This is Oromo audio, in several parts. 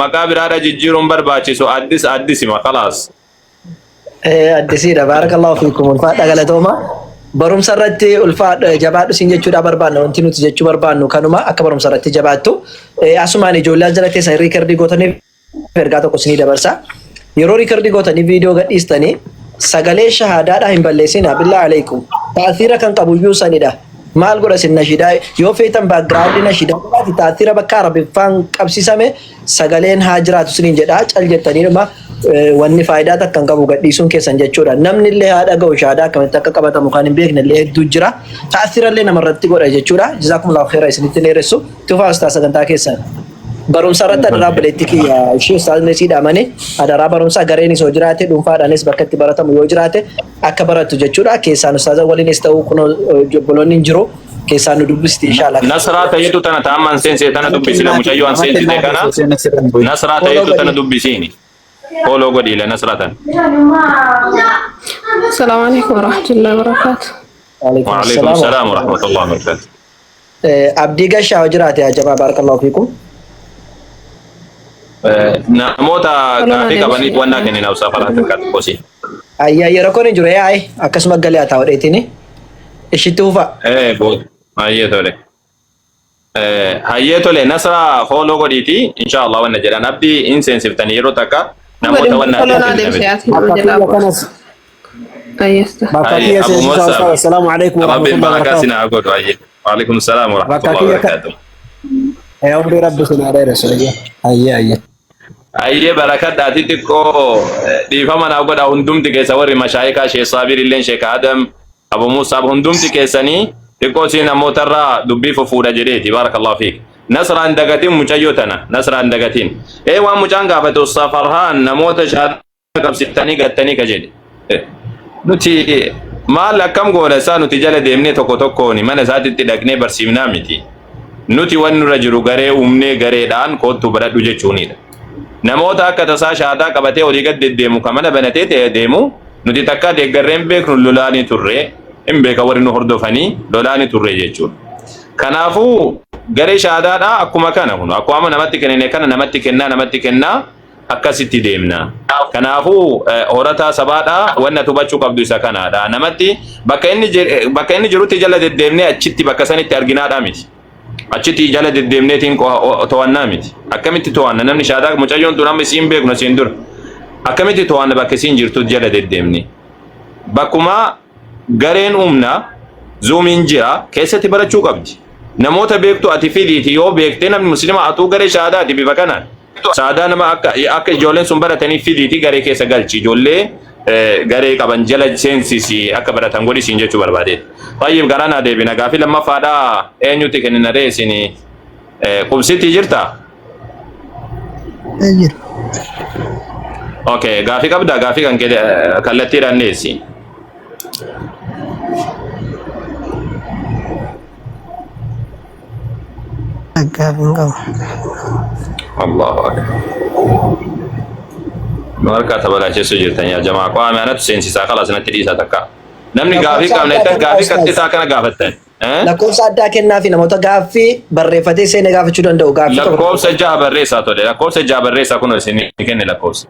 Maqaa biraadha jijjiiruun barbaachisu addis addisima khalaas. Addisiidha. Baarakallahu fiikum. Ulfaadha galatooma. Barumsa irratti ulfaadha jabaadhu siin jechuudha barbaanna. Wanti nuti jechuu barbaannu kanuma akka barumsa irratti jabaattu. Asumaan ijoollee as jala keessan riikardii gootaniif ergaa tokko isinii dabarsa. Yeroo riikardii gootanii viidiyoo gadhiistanii sagalee shahaadaadhaa hin balleessinaa billaa alaikum. Taasiira kan qabuyyuu sanidha. Maal godha isin nashidaa yoo feetan baakgiraawundi nashidaa godhaati taasiira bakka arabiffaan qabsiisame sagaleen haa jiraatu isiniin jedha cal jettaniidhuma wanni faayidaa takka hin qabu gadhiisuun keessan jechuudha. Namni illee haa dhaga'u shahaadaa akkamitti akka qabatamu kan hin beekne illee hedduu jira. Taasiira illee namarratti godha jechuudha. Jazaakumullahu kheera isinitti dheeressu. Tufaa ustaa sagantaa keessan. Barumsa irratti adaraa obboleetti kiyya ishee ustaazni sii dhaamani adaraa barumsa gareenis yoo jiraate dhuunfaadhaanis bakka itti baratamu yoo jiraate akka barattu jechuudha. Keessaan ustaaza waliinis ta'uu kunoo obboloonni hin jiru keessaan nu dubbisti inshallah. Nasraa ta'etu tana ta'amman seensee tana Nama dubbisila kennaa mucayyoo an nama seensite kennaa kana keessoo seenaa sirra hin bu'in. Nasraa Follow ta'etu tana godhi. dubbisiini. Follow godhiila Nasraa tana. Assalamu alaikum warahmatullahi wabarakatuh. Waalaikum Waalaikum salaam salaam warahmatullahi. warahmatullahi wabarakatuh. Abdii Gashaa yoo jiraate yaa jamaa barakallahu fiikum. Namoota Tolaa gaafii qabaniif deebisee. wannaa kennina obsaa faraa takka xiqqoosi. Ayyaa yeroo kun hin jiru yaa'e akkasuma galee haa taa'u dheetini. Ishitti fufa. Eh bood hayyee tole. Hayyee tole Nasraa fooloo godhiiti inshallah wanna jedhan abdii hin seensiftanii yeroo takka namoota wannaa Tolaa kennina deebisee miti. ati nama Bakka jalaa kiyya bu'a. kanas Ayyasta. bakka Hayyee kiyya Abu seensisaa Musab ustaaz. Assalaamu alaikum Rabbiin warahmatullahi barakaa wabarakatuh. sin haa godhu hayyee. Waalaikum salaam Bakka warahmatullahi kiyya kan wabarakatuh. umrii rabbi sin haa dheeressu. Ayyee ayyee ayyee. Hayyee barakadhaati xiqqoo dhiifama naaf godha hundumti keessa warri mashaayikaa Sheekh Saabir illeen Sheekh Adam Abu Musaab hundumti keessanii xiqqoo siin namootarraa dubbii fufuudha jedheeti barakallahu fiik. Nasraan dagatin mucayyoo tana Nasraan dagatin. Ee waan mucaan gaafate Ustaaz Farhaan namoota shaadaa qabsiftanii gattanii ka jedhe. Nuti maal akkam goona isaa nuti jala deemnee tokko tokkoon mana isaatitti dhaqnee barsiifnaa miti. Nuti wanni nurra jiru garee uumnee gareedhaan koottuu baradhu jechuunidha. Namoota akka tasaa shaadaa qabatee olii gad deddeemu ka mana banatee ta'e deemu nuti takkaa deeggarree hin beeknu lolaanii turre hin beeka warri nu hordofanii lolaanii turre jechuudha. Kanaafuu garee shaadaadhaa akkuma kana kun akkuma amma namatti kennine kana namatti kennaa namatti kennaa akkasitti deemna. Kanaafuu horataa sabaadhaa wanna hubachuu qabdu isa kanaadha. Namatti bakka inni bakka inni jirutti jala deddeemnee achitti bakka sanitti arginaadhaa miti. Achitti jala deddeemneetiin to'annaa miti. Akkamitti to'anna namni shaadaa mucayyoon tun amma isiin beeknu isiin dura. Akkamitti to'anna bakka isiin jirtu jala deddeemne. Bakkuma gareen humna zuumiin jira keessatti barachuu qabdi. Namoota beektu ati fidiiti yoo beekte namni muslima atuu garee shaadaati bifa kanaan. Saadaa nama akka akka ijoolleen sun baratanii fidiiti garee keessa galchi ijoollee garee qaban jala seensisi akka baratan godhi siin jechuu barbaade. Tayyib garaa naa deebina gaafii lammaffaadhaa eenyutti kennina ree isin qubsitti jirta? Jiru. Okay gaafii qabdaa gaafii kan kee kallattiidhaan dhiyeessi. Gaafii hin qabu. Allahu akbar. Nu harkaa tabalacheessu jirtan yaa jamaa qaame anatu seensisaa kalaas natti dhiisaa takka. Namni gaafii Lakkoofsa qabna addaa jettan kennaa gaafii ustaaz. qaxxisaa kana gaafattan. Eh? Lakkoofsa addaa kennaa fi namoota gaaffii barreeffatee seenee gaafachuu danda'u gaaffii tokko tokko. Lakkoofsa jaha barreessaa tole. Lakkoofsa jaha barreessaa kun isin kenne lakkoofsa.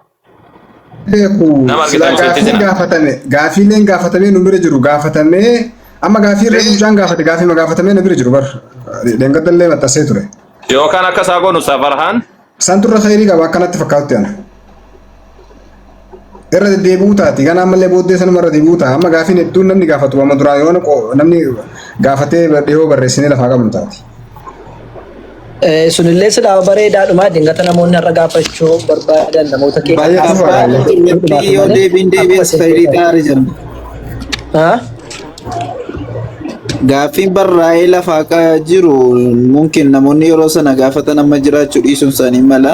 Beeku Nama silaa argitan gaafiin seensisinaa. gaafatame gaafiileen gaafatamee nu bira jiru gaafatamee amma gaafii irra mucaan gaafate gaafii gaafatamee nu bira jiru bar dheengadallee maxxansee ture. Yookaan akka isaa goonu Safarhaan Isaan turre khayrii qaba akkanatti fakkaatutti ana. Irra deddeebi'uu taati ganaa ammallee booddee sanuma irra deebi'uu ta'a amma gaafiin hedduun namni gaafatu amma duraan yoo namni gaafatee dhiyoo barreessinee lafaa qabnu taati. Sunillee silaa bareedaadhuma dingata namoonni har'a gaafachuu barbaadan namoota keenya Baay'ee abbaa tufa baay'ee. Irratti yoo malee deebiin akkuma deebi'es isin khayrii feetan. ta'aa jira. Haa? Gaaffiin barraa'ee lafaa jiru mumkin namoonni yeroo sana gaafatan amma jiraachuu dhiisuun isaanii mala.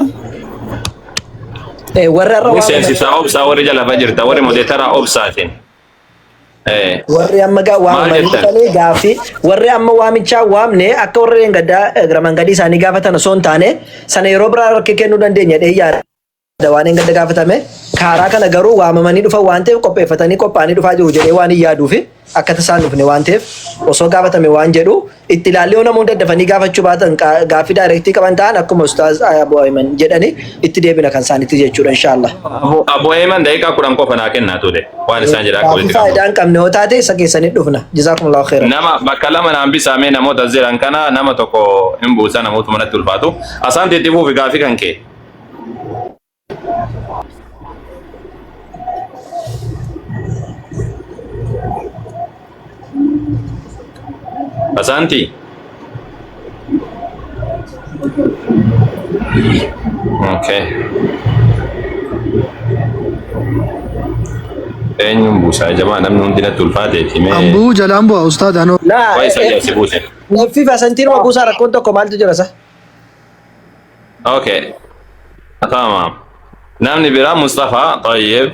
Warri har'a ni waamaman seensisaa obsaa warri jala fa jirta warri modeetaraa obsaatiin. Warri amma Maal waamamanii jettan? dhufanii gaaffii warri amma waamichaa waamne akka warri gaddaa ramangadii isaanii gaafatan osoo hin taane sana yeroo biraa harka kennuu dandeenya dhee yaada waan hin gadda gaafatame karaa kana garuu waamamanii dhufan waan ta'eef qopheeffatanii qophaa'anii dhufaa jiru jedhee waan hin yaaduufi Akka tasaan dhufne waan ta'eef osoo gaafatame waan jedhu itti ilaallee yoo namoonni daddafanii gaafachuu baatan gaaffii daayirektii qaban ta'an akkuma Ustaaz Abu Ayman jedhani itti deebina kan isaanitti jechuudha inshaallah. Abu Ayman daqiiqaa 10 qofa naa kennaa ture. Waan isaan jedhan akka Gaaffii walitti qabnu. faayidaa hin qabne yoo taate isa keessanii dhufna. Jazaakumullahu khairan. Nama bakka lama naan bisaamee namoota as jiran kana nama tokko hin buusa namoota manatti ulfaatu. Asaan itti fuufi gaaffii kan kee. Asaanti. Okay. Eenyuun buusaa jamaa namni hundi natti ulfaateeti mee. Ambuu jalaan bu'a ustaad anoo. Laa Waa isa jaarsi buuse. Naffi fi asantiin buusaa rakkoon tokko maaltu jira sa? Okay. Tamam. Namni biraa Mustafa Tayyib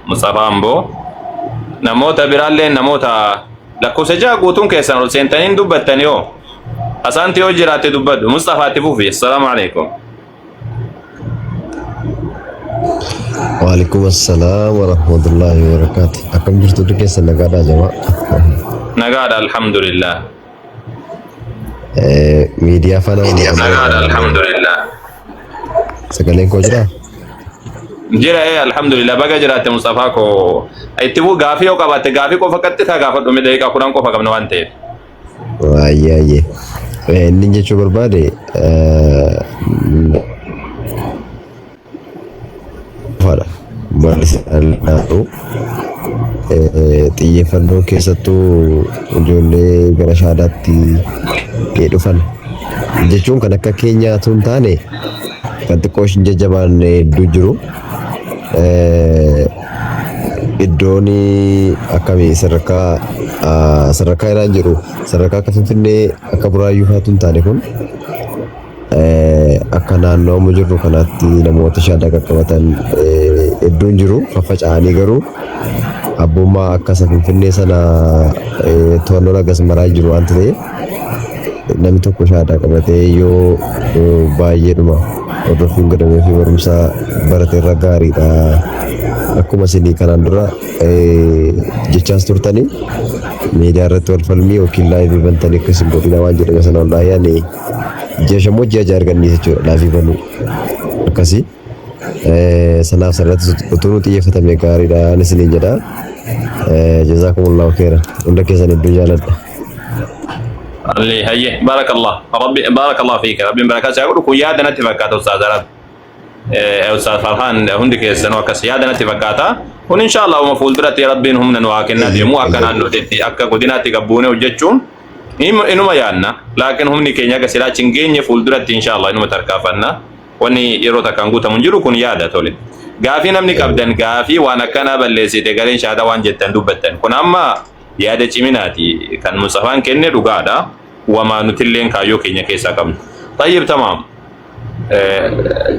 Mustafa Amboo namoota biraallee namoota lakkoofsa ja'a guutuun keessan ol seentanii hin dubbattani hoo. Asaanti yoo jiraatte dubbadhu. Mustafa itti fufi. Assalaamu alaikum. Waalaikum assalam warahmatullahi wabarakatuh. Akkam jirtu hundi keessan nagaadhaa jamaa. Nagaadha alhamdulillah. Miidiyaa faana Nagaadha alhamdulillah. Sagaleen koo jiraa? Jira ee alhamdulillah baga jiraatte Mustafaa koo. Itti buu gaafii yoo qabaatte gaafii qofa qaxxitaa gaafadhu mee daqiiqaa 10 qofa qabna waan ta'eef. Ayyee ayyee. Inni jechuu barbaade qofaadha. Barsiisaan xiyyeeffannoo keessattuu ijoollee gara shaadaatti dhufan jechuun kan akka keenyaa otoo hin taane kan xiqqoo ishin jajjabaan hedduu jiru. Iddoon akkamii sadarkaa sadarkaa irraan jiru sadarkaa akka Finfinnee akka Buraayyuu fa'aatu hin taane kun Akka naannoo amma jirru kanaatti namoota shaadaa qaqqabatan hedduun jiru faffaca'anii garuu abbummaa akka isa Finfinnee sana to'annoon hagas maraa jiru waan ta'eef namni tokko shaadaa qabatee yoo baay'eedhuma hordoffiin godhamee fi barumsa barate irra gaariidha. Akkuma isinii kanaan dura jechaas turtanii miidiyaa irratti wal falmii yookiin laayivii bantanii akka isin godhina waan jedhame sana wallaahi ani Ji'a shan moo ji'a ja'a arganni jechuudha laafii banuu akkasii. Sanaaf sarratti utuu nu xiyyeeffatame gaariidha ani isiniin jedha. Jazaakumullahu khairan. Hunda keessan hedduu jaaladha. Ali hayye barakallah rabbi barakallah fiika rabbiin barakaa si haa godhu kun yaada natti fakkaata ustaaz Arab ustaaz Farhaan hundi keessanuu akkas yaada natti fakkaata kun inshallah uma fuulduratti rabbiin humna nu haa kennaa deemu akka naannootti akka godinaatti gabbuunee hojjechuun Inuma yaanna laakiin humni keenya akka silaa achi hin geenye fuulduratti inshallah inuma tarkaafanna. Wanni yeroo takkaan guutamu hin jiru kun yaada tole. Gaafii namni qabdan gaafii waan akkanaa balleessite gareen shaadaa waan jettan dubbattan. Kun amma yaada ciminaati kan Mustafaan kenne dhugaadha. Wamaa nutilleen kaayyoo keenya keessaa qabnu. Tayyib tamaam.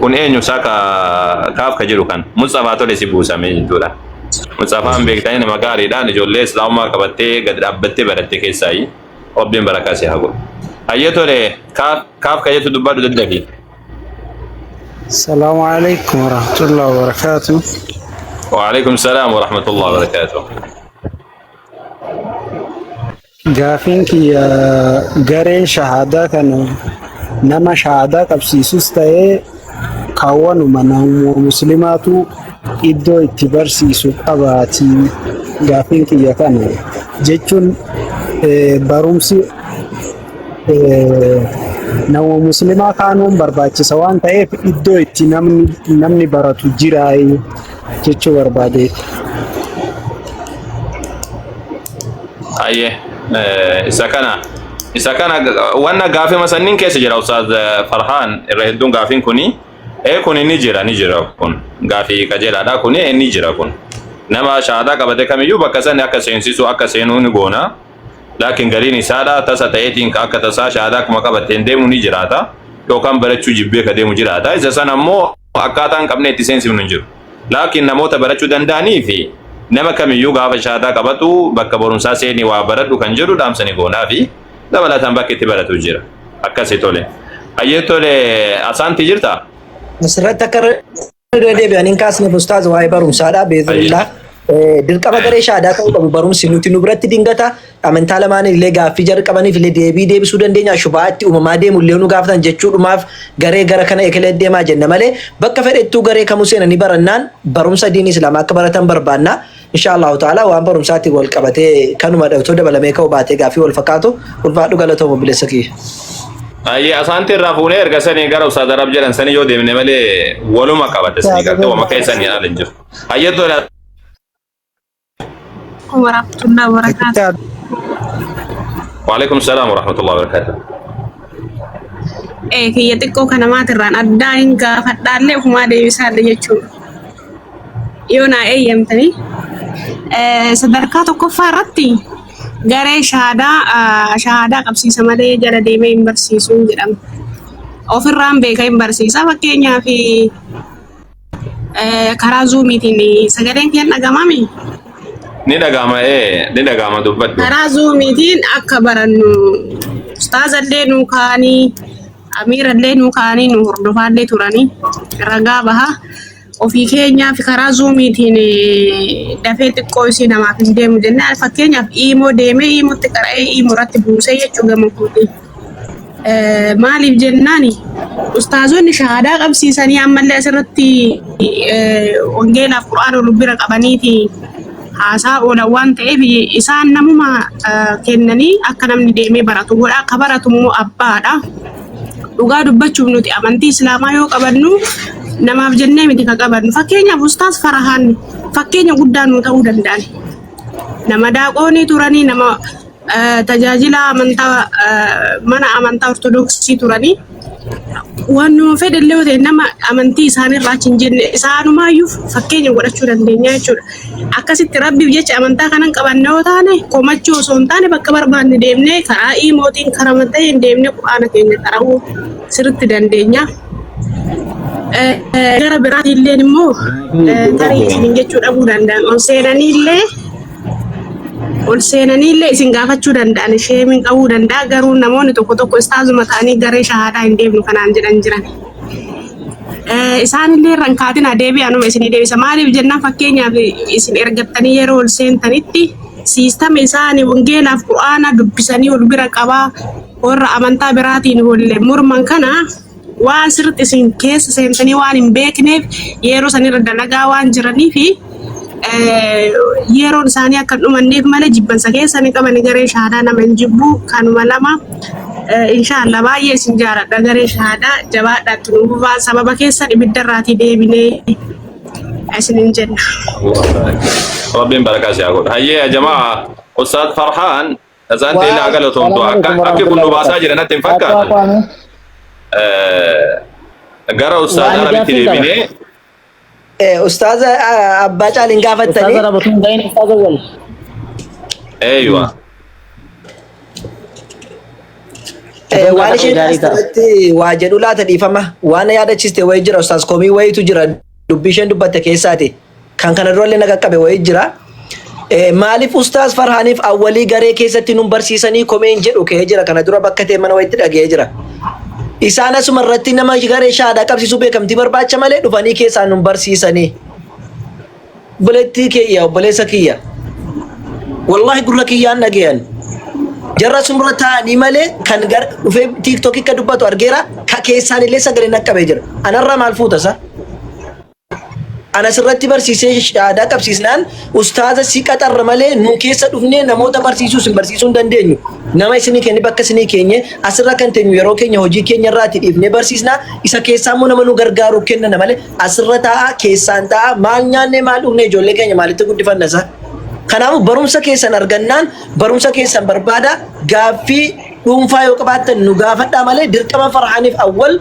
Kun eenyu isaa ka kaaf ka jedhu kan Mustafaa tole si buusame jechuudha. Mustafaan beektanii nama gaariidhaan ijoollee islaamummaa qabattee gad dhaabbattee baratte keessaayi. Rabbiin barakaa si haa godhu. Hayyee tole kaaf kaaf ka jettu dubbadhu daddafi. Salaamu alaikum warahmatullahi wabarakatuh. Waalaikum salaam wa rahmatullahi wa barakatuh. Gaafiin kiyya garee shahaadaa kana nama shahaadaa qabsiisus ta'ee kaawwanuma nama muslimaatu iddoo itti barsiisu qabaati. Gaafiin kiyya kana jechuun barumsi nama muslimaa kaanuun barbaachisa waan ta'eef iddoo itti namni baratu jiraayi jechuu barbaadeeti. Ayyee isa kana isa kana wanna gaafima sanniin keessa jira Ustaaz Farhaan irra hedduun gaafiin kuni ee kuni ni jira ni jira kun gaafii qajeelaadha kuni ee ni jira kun nama shahaadaa qabate kamiyyuu bakka sani akka seensisu akka seenuu ni goona laakiin gariin isaadha tasa ta'eetiin ka akka tasaa shahaadaa akkuma qabatteen deemu ni jiraata yookaan barachuu jibbee ka deemu jiraata isa sana ammoo akkaataan qabnee itti seensifnu hin jiru. Laakiin namoota barachuu danda'anii fi nama kamiyyuu gaafa shahaadaa qabatu bakka barumsaa seenii waa baradhu kan jedhu dhaamsa ni goonaa fi dabalataan bakki itti baratu jira. Akkasi tole. Hayyee tole asaantii jirtaa? Asirratti akka irra deebi'an hin kaasne ustaaz waa'ee barumsaadha beezillah. Dirqama garee shaadaa ta'uu qabu barumsi nuti nu biratti dingata amantaa lamaan illee gaaffii jarri qabaniif illee deebii deebisuu dandeenya shubaatti uumamaa deemu illee nu gaafatan jechuudhumaaf garee gara kana ekelee deemaa jenna malee bakka fedhettuu garee kamuu seenanii barannaan barumsa diinii islaamaa akka baratan barbaanna. Insha Allahu ta'ala waan barumsaatti wal qabatee kanuma otoo dabalamee ka'u baatee gaaffii wal fakkaatu ulfaadhu galatoomu obboleessa kiyya. Ayyee asaanti irraa fuunee erga sanii gara Ustaaz Arab jedhan sanii yoo deemne malee waluma qabate sanii gartee wama keessanii ala hin jiru. Ayyee tole. Warahmatullahi wabarakatuh. Waalaikum salaam warahmatullahi wabarakatuh. Kiyya xiqqoo kana maatirraan addaa hin gaafadhaallee ofumaa deebisaallee jechuudha. Yoo naa eeyyamtanii. Sadarkaa tokkoffaa irratti garee shahaadaa qabsiisa malee jala deemee hin barsiisu jedhama. Ofirraan beeka hin barsiisa. Fakkeenyaaf karaa zuumiitiin sagaleen kiyyan dhagamaami. Ni dhagama ni dhagama dubbadhu. Karaa zuumiitiin akka barannu ustaazallee nuu kaanii amiirallee nuu kaanii nu hordofaallee turanii ragaa baha. Ofii keenyaaf karaa zuumiitiin dafee xiqqoo isii namaaf hin deemu jennee fakkeenyaaf iimoo deemee iimootti qara'ee iimoo irratti buusee jechuu gama kootiin. Maaliif jennaani ustaazonni shahaadaa qabsiisanii ammallee asirratti wangeelaaf qur'aana ol bira qabaniiti haasaa oolan waan ta'eef isaan namuma kennanii akka namni deemee baratu godha. Akka baratu immoo abbaadha. Dhugaa dubbachuuf nuti amantii islaamaa yoo qabannu namaaf jennee miti ka qabannu. Fakkeenyaaf ustaaz Farahaan fakkeenya guddaa nuu ta'uu danda'an. Nama daaqoonii turanii nama tajaajila amantaa mana amantaa ortodoksii turanii waan nama fedhe illee yoo ta'e nama amantii isaaniirraa achi hin jenne isaanumaayyuu fakkeenya godhachuu dandeenya jechuudha. Akkasitti rabbiif jecha amantaa kanan qabanne yoo taane komachuu osoo hin taane bakka barbaanne deemnee karaa iimootiin karaa ta'een deemnee quraana keenya qara'uu sirriitti dandeenya. Gara biraatiin illee immoo tarii isin jechuu dhabuu danda'an ol seenanii illee ol seenanii illee isin gaafachuu danda'an sheemiin qabuu danda'a garuu namoonni tokko tokko istaazuma ta'anii garee shahaadaa hin deemnu kanaan jedhan jiran. Isaan illee irra hin kaatina deebi'anuma isinii deebisa. Maaliif jennaan fakkeenyaaf isin ergattanii yeroo ol seentanitti siistama isaanii wangeelaaf qur'aana dubbisanii ol bira qabaa warra amantaa biraatiin wal morman kana waan sirriitti isin keessa seentanii waan hin beekneef yeroo sanirra dalagaa waan jiranii fi yeroon isaanii akka hin dhumanneef malee jibbansa keessa ni qabani garee shahaadaa nama hin jibbu kanuma lama inshaallah baay'ee isin jaaladha garee shahaadaa jabaadhaatti nu fufaa sababa keessan ibiddarraatii deebinee isinin jenna. Rabbiin barakaa si haa godhu. Hayyee yaa jamaa Ustaaz Farhaan asaanti illee haa galatoomtu akka akki kun nu baasaa jira natti hin fakkaatu. Gara Ustaaz Waan Arabitti gaaffii qaba. deebinee Ustaaza Abbaa Caaliin Ustaaza gaafattanii Rabatuun ga'een ustaaza wal. Eeywa. Osoo Waan gaafatee isheen gaarii ta'a. asirratti waa jedhu laata dhiifama. Waan yaadachiste wayii jira ustaaz komii wayiitu jira dubbii isheen dubbatte keessaati. Kan kana durallee na qaqqabe wayii jira. Maaliif ustaaz Farhaaniif awwalii garee keessatti nun barsiisanii komeen jedhu ka'ee jira kana dura bakka ta'e mana wayiitti dhaga'ee jira. Isaan asuma irratti nama garee shahaadaa qabsiisuu beekamtii barbaacha malee dhufanii keessaan nun barsiisanii. Obboleettii kiyya obboleessa kiyya. Wallahi gurra kiyyaan dhagayan. Jarra sumra taa'anii malee kan gar dhufee tiiktookii akka dubbatu argeera ka keessaan illee sagalee naqqabee jira. Anarraa maal fuuta isa? Ana sirratti barsiisee shahaadaa qabsiisnaan ustaaza si qaxarra malee nu keessa dhufnee namoota barsiisuu isin barsiisuu hin dandeenyu. Nama isinii kenne bakka isinii keenye asirra kan teenyu yeroo keenya hojii keenya irraati dhiifnee barsiisna isa keessaa immoo nama nu gargaaru kennana malee asirra taa'aa keessaan taa'aa maal nyaannee maal dhugnee ijoollee keenya maalitti guddifanna isa. Kanaafuu barumsa keessan argannaan barumsa keessan barbaada gaaffii dhuunfaa yoo qabaattan nu gaafadhaa malee dirqama Farhaaniif Awwal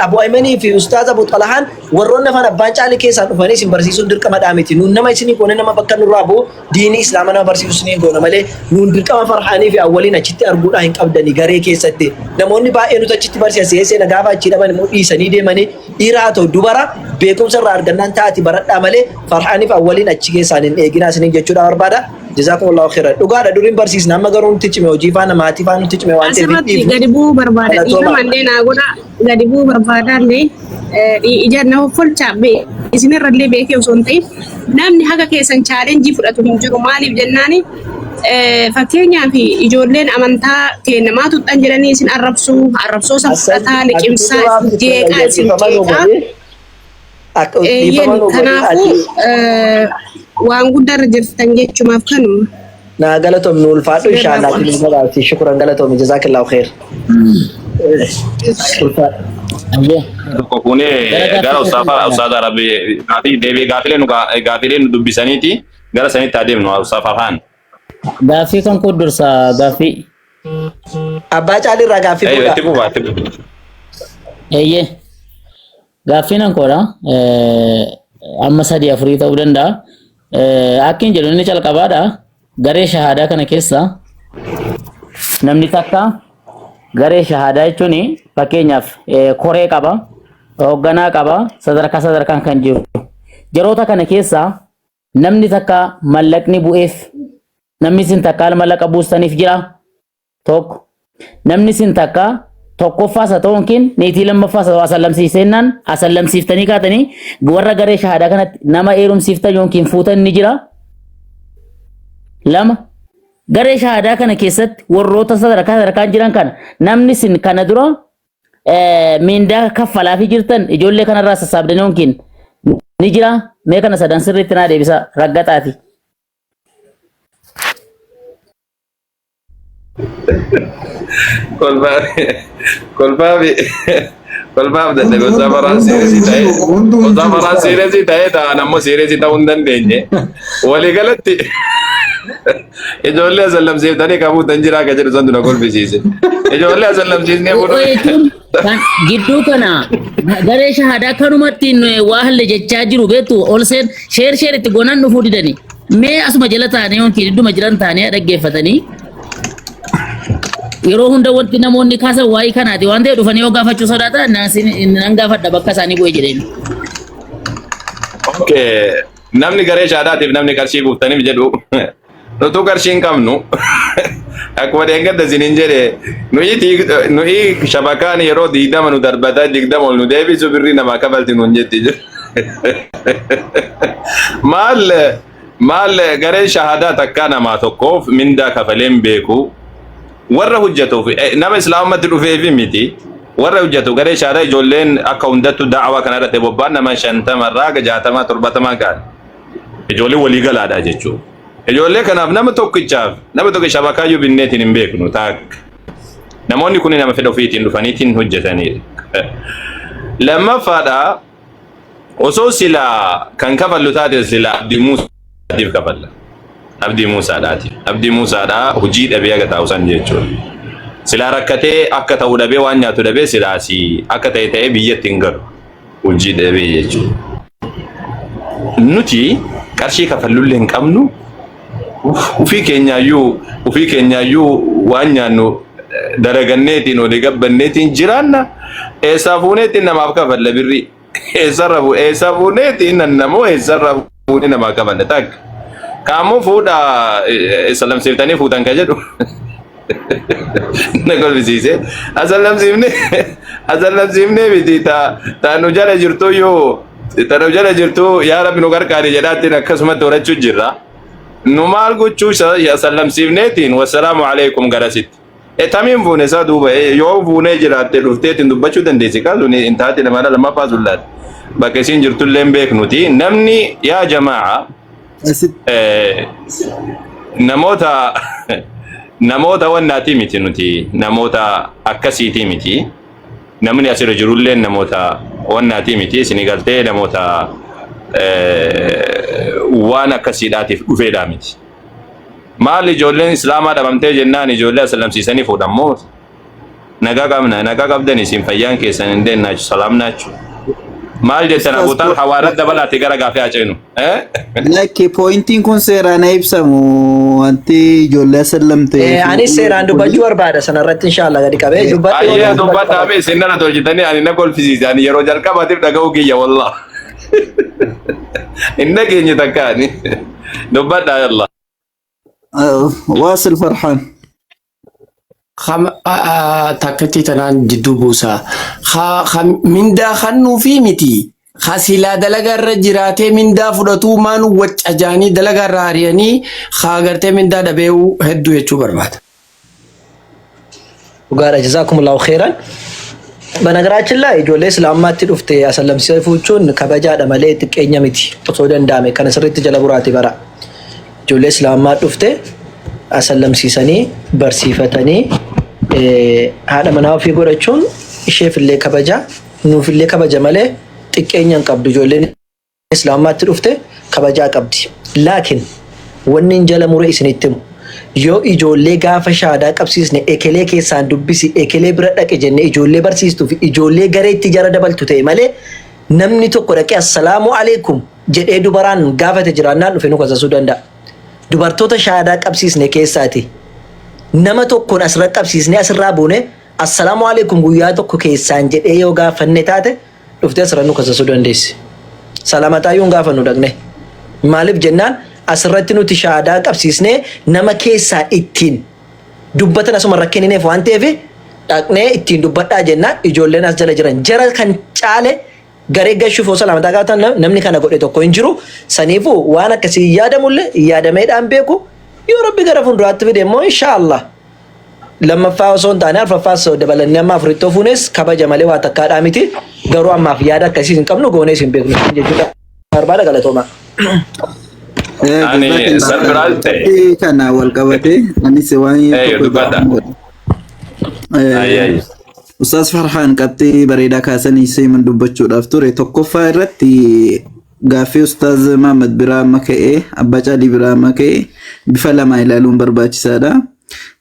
Abu Aymanii fi Ustaaz Abu Xalahaan warroonni afaan abbaan caalii keessaan dhufanii isin barsiisuun dirqama dhaa miti. Nuun nama isinii goone nama bakka nurraa bu'u diinii islaama nama barsiisu isinii goona malee nuun dirqama Farhaanii fi Awwaliin achitti arguudhaa hin qabdanii garee keessatti. Namoonni baay'ee nuti achitti barsiisa seena gaafa achii dhaban immoo dhiisanii deemanii dhiira haa ta'u dubara beekumsa irraa argannaan taati baradhaa malee Farhaaniif Awwaliin achi keessaan hin eeginaa isiniin jechuudha barbaada. Jazakumullahu khairan. Dhugaadha duriin barsiisna amma garuu nutti cime hojii faana maatii faana nutti cime waan ta'eef hin Asirratti dhiifnu. gadi bu'uu barbaada. Galatooma. Dhiifama illee naa godha. Gadi bu'uu barbaada illee ija na hoffolcha. Isinirrallee beekee osoo hin ta'in namni haga keessan challenge fudhatu hin jiru. Maaliif jennaani, fakkeenyaaf ijoolleen amantaa keenya maa tuxxan jedhanii isin arrabsuu, arrabsoo san fudhataa liqimsaa, isin jeeqaa, isin qeeqaa. Eeyyeen, kanaafuu waan guddaarra jirtan jechumaaf kanuma. Naa galatoom, nu ulfaadhu. Isinirraa Inshaallah qaba. ati nu gabaabsi. Shukran, galatoomi, jazaakillahu khair. Ulfaadhu. Ayyee. Tokko fuunee Gara gara gaaffii ustaafa keessatti ustaaza Arabii gaafii deebii gaafilee nu gaafilee nu dubbisaniiti gara sanitti adeemnu, ustaafa afaan. Gaaffii kan koo dursa gaaffii. Abbaa Caalii irraa gaaffii fuudha. Itti fufa, itti fufa. Eeyyee. Gaaffiin kan koodha. Amma sadii afurii ta'uu danda'a. Akkin jedhu inni calqabaadha. Garee shahaadaa kana keessa namni takka, garee shahaadaa jechuun fakkeenyaaf koree qaba, hoogganaa qaba, sadarkaa sadarkaan kan jiru. Yeroota kana keessa namni takka mallaqni bu'eef, namni isin takka mallaqa buustaniif jira tokko. Namni isin takka tokkoffaas haa ta'u yookiin niitii lammaffaas haa ta'u asallamsiisennaan asallamsiiftanii kaatanii warra garee shahaadaa kanatti nama heerumsiiftan yookiin fuutan ni jira. Lama, garee shahaadaa kana keessatti warroota sadarkaa sadarkaan jiran kana namni isin kana dura miindaa kaffalaafii jirtan ijoollee kanarraa sassaabdanii yookiin ni jira. Mee kana sadan sirriitti naa deebisa raggaxaati. Kolfaa kolfaa fi kolfaaf dadhabe. Osoo faraan serious ta'ee, Hunduu hin osoo jiru. faraan serious ta'ee ta'an ammoo serious ta'uu hin dandeenye. Waliigalatti ijoollee asallamsiiftanii qabuutan jira akka jedhu santu na kolfisiise. Ijoollee asallamsiisnee O'o jechuun kan gidduu kana garee shahaadaa kanumatti waa halle jechaa jiru beektu, ol seen share share itti goonaan dhufuu didani. Mee asuma jala taa'anii yookiin idduma jiran taa'anii dhaggeeffatanii, yeroo hunda wanti namoonni kaasan waa'ee kanaati waan ta'e dhufanii yoo gaafachuu sodaatan nan gaafadha bakka isaanii bu'ee jedheen. Okay. Namni garee shaadaatiif namni qarshii buuftaniif jedhu, nutu qarshii hin qabnu. Akkuma deeggadda isiniin jedhe, nuyi shabakaan yeroo 20 nu darbataa 20 ol nu deebisu birrii namaa kafalti nuun jetti. Maal maal, gareen shahaadaa takkaa namaa tokkoof mindaa kafaleen beeku. Warra hojjetuuf, nama islaamumatti dhufeefi miti. Warra hojjetu garee shahaadaa, ijoolleen akka hundattu da'awaa kana irratti bobba'an nama 50 irraa haga 60 70 ga'an. Ijoollee walii galaadha jechuudha. Ijoollee kanaaf nama tokkichaaf nama tokko shabakaayyuu binneetiin hin beeknu taakka. Namoonni kun nama fedha ofiitiin dhufaniitiin hojjetanidha. Lammaffaadha, osoo silaa kan kafallu taate sila Abdii Muusaatiif kafalla. Abdii Muusaadhaati. Abdii Muusaadhaa hojii dhabee aga taa'u san jechuudha. Silaa rakkatee akka ta'u dhabee, waan nyaatu dhabee, silaasii akka ta'e ta'ee biyyatti hin galu. Hojii dhabee jechuudha. Nuti qarshii kafallullee hin qabnu. Ufii keenyaayyuu waan nyaannu dalaganneetiin olii gabbanneetiin jiraanna. Eessaa fuuneetiin namaaf kafalla birrii? Eessarra eessaa fuuneetiin namoo eessarra fuunee namaa kafalla takka? Kaammoo fuudha salamsiiftanii fuutan ka jedhu na kolfisiise. Asallamsiifnee miti, ta nu jala jirtuyyuu, ta nu jala jirtu yaa Rabbi nu gargaari jedhaattiin akkasumatti horachuu jirra. Nu maal gochuu asallamsiifneetiin wassalaamu alaikum garasitti. Tamiin fuune isaa duuba yoo fuunee jiraatte dhufteetiin dubbachuu dandeessi. Kaasuun hin taate nama lammaffaa sun laata. Bakka isiin jirtullee hin beeknuti. Namni yaa jamaa'a, namoota wannaatii miti, nuti namoota akkasiitii miti. Namni asirra jirullee namoota wannaatii miti. Isinii galtee, namoota waan akkasiidhaatiif dhufeedhaa miti. Maal, ijoolleen islaamaa dhabamtee jennaan ijoollee asallamsiisanii fuudhan moo? Nagaa qabna, nagaa qabdan, isin fayyaan keessan hin deennaachu, salaam naachu. Maal jettan? Abuutaan hawaarra dabalaati gara gaafii haa ceenu. Lakki, pointiin kun seeraan haa ibsamu, wanti ijoollee asallamte. Anis seeraan dubbachuu barbaada sanarratti, inshallah gadi qabee dubbadhu. Ayyee, dubbadhaa mee, isin nana tolchitanii ani na kolfisiise. Ani yeroo jalqabaatiif dhaga'uu kiyya, wallah. Hin dhageenye takka ani. Dubbadhaa, yalla. Waasil Farhaan. Takkatti tanaan jidduu buusaa. Mindaa kannuu fi miti. Ka silaa dalagaa irra jiraatee mindaa fudhatuu maanu wacca jaanii dalagaa irraa ari'anii haa gartee mindaa dhabee'uu hedduu jechuu barbaada. Dhugaadha jazakumullahu khairan. በነገራችን ላይ ijoollee islaamummaatti dhufte asallamsiisee fuuchuun kabajaadha malee xiqqeenya miti osoo danda'ame kana sirriitti jala buraati bara. Ijoollee islaamummaa dhufte asallamsiisanii barsiifatanii haadha manaa ofii godhachuun isheefillee kabaja nuufillee kabaja malee xiqqeenya hin qabdu. Ijoolleen islaamummaatti dhufte kabajaa qabdi. Laakiin wanni hin jala mure isinitti himu, yoo ijoollee gaafa shaadaa qabsiisne ekelee keessaan dubbisi, ekelee bira dhaqe jenne ijoollee barsiistuu fi ijoollee gareetti jara dabaltu ta'e malee, namni tokko dhaqee "Assalaamu alaikum" jedhee dubaraan gaafate jiraannaan dhufe nu kasasuu danda'a. Dubartoota shaadaa qabsiisne keessaati. Nama tokkoon asirra qabsiisne asirraa buune "Assalaamu alaikum" guyyaa tokko keessaan jedhee yoo gaafanne taate, dhuftee asirra nu kasasuu dandeessi. Salamataayyuu hin gaafannu dhaqne. Maaliif jennaan, asirratti nuti shaadaa qabsiisnee nama keessaa ittiin dubbatan asuma rakkinineef waan ta'eef, dhaqnee ittiin dubbadhaa jennaan ijoolleen as jala jiran jara kan caale garee gashuuf osoo salamataa gaafatan namni kana godhe tokko hin jiru. Saniifuu waan akkasii yaadamullee yaadameedhaan beeku. Yoo Rabbi gara fuulduraatti fide immoo, inshaallah, lammaffaa osoo hin taane arfaffaas dabalannee amma afurittoo fuunes kabaja malee waa takkaadhaa miti. Garuu ammaaf yaada akkasii hin qabnu, goonees hin beeknu jechuudha. Barbaada, galatooma. Ani surprise ta'e. Kana wal qabate anis waan tokko dubbadha. godha. Ayyaayye. Ustaaz Farhaan qabxii bareedaa kaasanii seeman dubbachuudhaaf ture. Tokkoffaa irratti gaaffii Ustaaz Mahammad biraa amma ka'ee, Abbaa Caalii biraa amma ka'ee, bifa lamaan ilaaluun barbaachisaadha.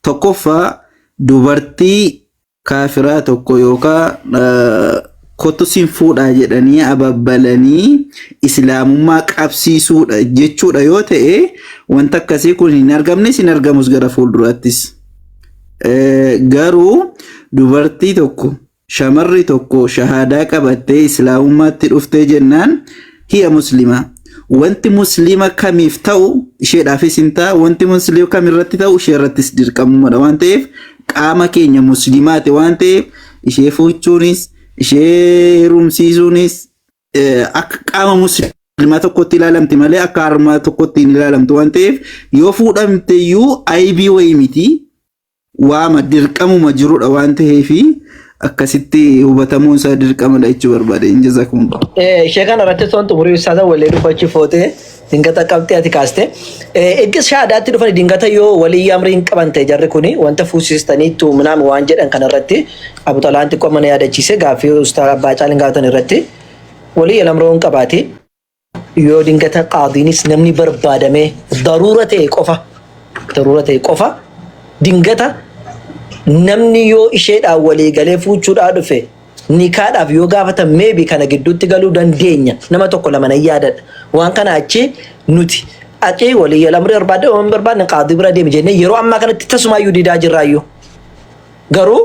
Tokkoffaa, dubartii kaafiraa tokko yookaan kottu siin fuudhaa jedhanii ababbalanii islaamummaa qabsiisuudha jechuudha yoo ta'e, wanta akkasii kun hin argamnes, hin argamus gara fuulduraattis. Garuu dubartii tokko, shamarri tokko shahaadaa qabattee islaamummaatti dhuftee jennaan, hiya muslima. Wanti muslima kamiif ta'u isheedhaafis hin ta'a, wanti muslima kamirratti ta'u ishee irrattis dirqamumadha waan ta'eef, qaama keenya muslimaati waan ta'eef, ishee fuuchuunis ishee heerumsiisuunis akka qaama muslimaa tokkotti ilaalamti malee akka harmaa tokkotti hin ilaalamtu waan ta'eef, yoo fuudhamte iyyuu aybii wayii miti, waama dirqamuma jirudha waan ta'eefi, akkasitti hubatamuun isaa dirqamadha jechuu barbaade. Jazakumullah. Ishee kana irratti toon xumurii isaa wallee dubbachuu footee dingata qabxee ati kaaste. Eeggas shaadaatti dhufani dingata yoo walii amrii hin qaban ta'e, jarri kuni wanta fuusistaniittu ምናምን waan jedhan kana irratti Abu Xalaan xiqqoo mana yaadachiise. Gaaffii ustaa Abbaa Caaliin gaafatan irratti walii lamroo hin qabaati. Yoo dingata qaadiinis namni barbaadamee daruura ta'e qofa, daruura ta'e qofa, dingata namni yoo isheedhaan walii galee fuuchuudhaa dhufe, nikaadhaaf yoo gaafatan, maybe kana gidduutti galuu dandeenya. Nama tokko lama nan yaadadha. Waan kana achi nuti aqii walii lamri barbaadde waan barbaadne qaadii bira deemi jennee yeroo ammaa kanatti tasumaayyuu didaa jirraayyuu. Garuu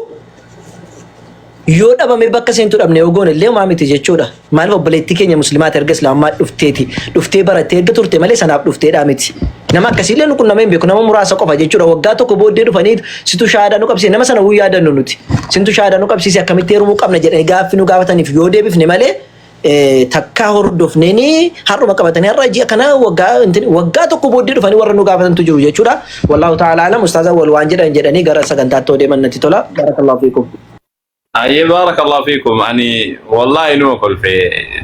yoo dhabame, bakka seentu dhabne yoo goone illee homaa miti jechuudha. Maaliif, obboleettii keenya musliimaati, erga islaamummaa dhufteeti. Dhuftee barattee erga turte malee sanaaf dhufteedha miti. Nama akkasiillee nu qunnamee hin beeku, nama muraasa qofa jechuudha. Waggaa tokko booddee dhufanii situ shaadaa nu qabsiise, nama sana wuu yaadannu nuti. Sintu shaadaa nu qabsiise, akkamitti heerumuu qabna jedhanii gaaffii nu gaafataniif yoo deebifne malee, takkaa hordofneeni har'uma qabatanii har'a ji'a kana waggaa tokko booddee dhufanii warra nu gaafatantu jiru jechuudha. Wallaahu ta'ala alam. Ustaaza wal waan jedhan jedhanii gara sagantaatti yoo deeman natti tola. Barakallahu fiikum. Ayyee, barakallahu fiikum. Ani wallahi numa kolfe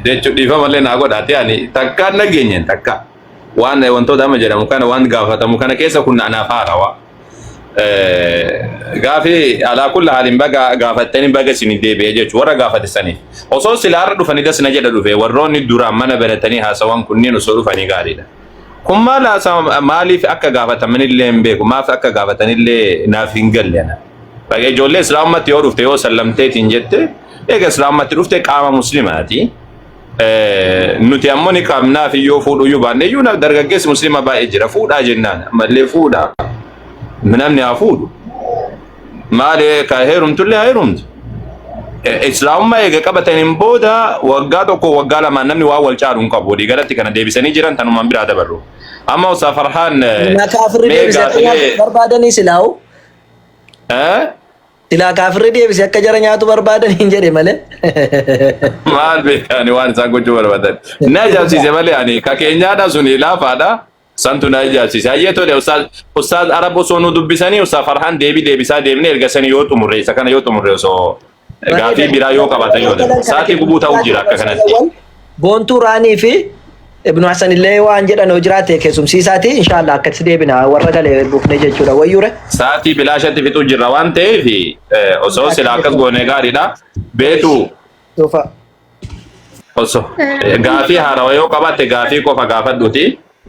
jechuun dhiifama naa godhaate. Ani takka nageenyen takka waan wantoota amma jedhamu kana, waan gaafatamu kana keessa kun anaaf haarawa. Gaafi alaa kulla haalin baga gaafattanii, baga isin deebi'ee jechuun warra gaafate saniif. Osoo silaarra dhufanii das na jedha dhufe, warroonni duraan mana banatanii haasawan kunneen osoo dhufanii gaariidha. Kun maal haasawa, maaliif akka gaafatamanillee hin beeku, maaf akka gaafatanillee naaf hin galle ana. Ijoollee islaamummaatti yoo dhufte, yoo sallamteetiin jette, eega islaamummaatti dhufte qaama muslimaati. Nuti ammoo ni qabnaaf yoo fuudhuyyuu baanne iyyuu, dargaggeessi muslima baay'ee jira, fuudhaa jennaan ammallee fuudhaa. Namni haa fuudhu. Maali, ka heerumtullee haa heerumtu. Islaamummaa eega qabataniin booda waggaa tokko, waggaa lamaan namni waan wal caalu hin qabu. Walii galatti kana deebisanii jiran, tanumaan biraa dabarru. Amma Ustaaz Farhaan Na kaafirri mee deebisee gaafilee barbaadanii silaa'u. Eh? Silaa kaafirri deebise akka jara nyaatu barbaadan hin jedhe malee. Maal beekani waan isaan gochuu barbaadan. Na ajaa'ibsiise malee ani ka keenyaadha suni laafaadha. Santu na ajaa'ibsiise. Hayyee tole ustaaz ustaaz Arab osoo nu dubbisanii ustaaz Farhaan deebii deebisaa deemne erga sani yoo xumurre isa kana yoo xumurre osoo gaafii biraa yoo qabaatan yoo ta'e. Sa'aatii gubuu ta'uu jira akka kanatti. Boontuu Raanii fi Ibnu Hasan illee waan jedhan yoo jiraate keessumsiisaati inshallah akkatti deebina warra gale buufne jechuudha wayyuure. Sa'aatii bilaashatti fixuu jirra waan ta'eef osoo sila akkas goone gaariidha. Beetu Tuufa. osoo gaafii haarawa yoo qabaatte gaafii qofa gaafadhuuti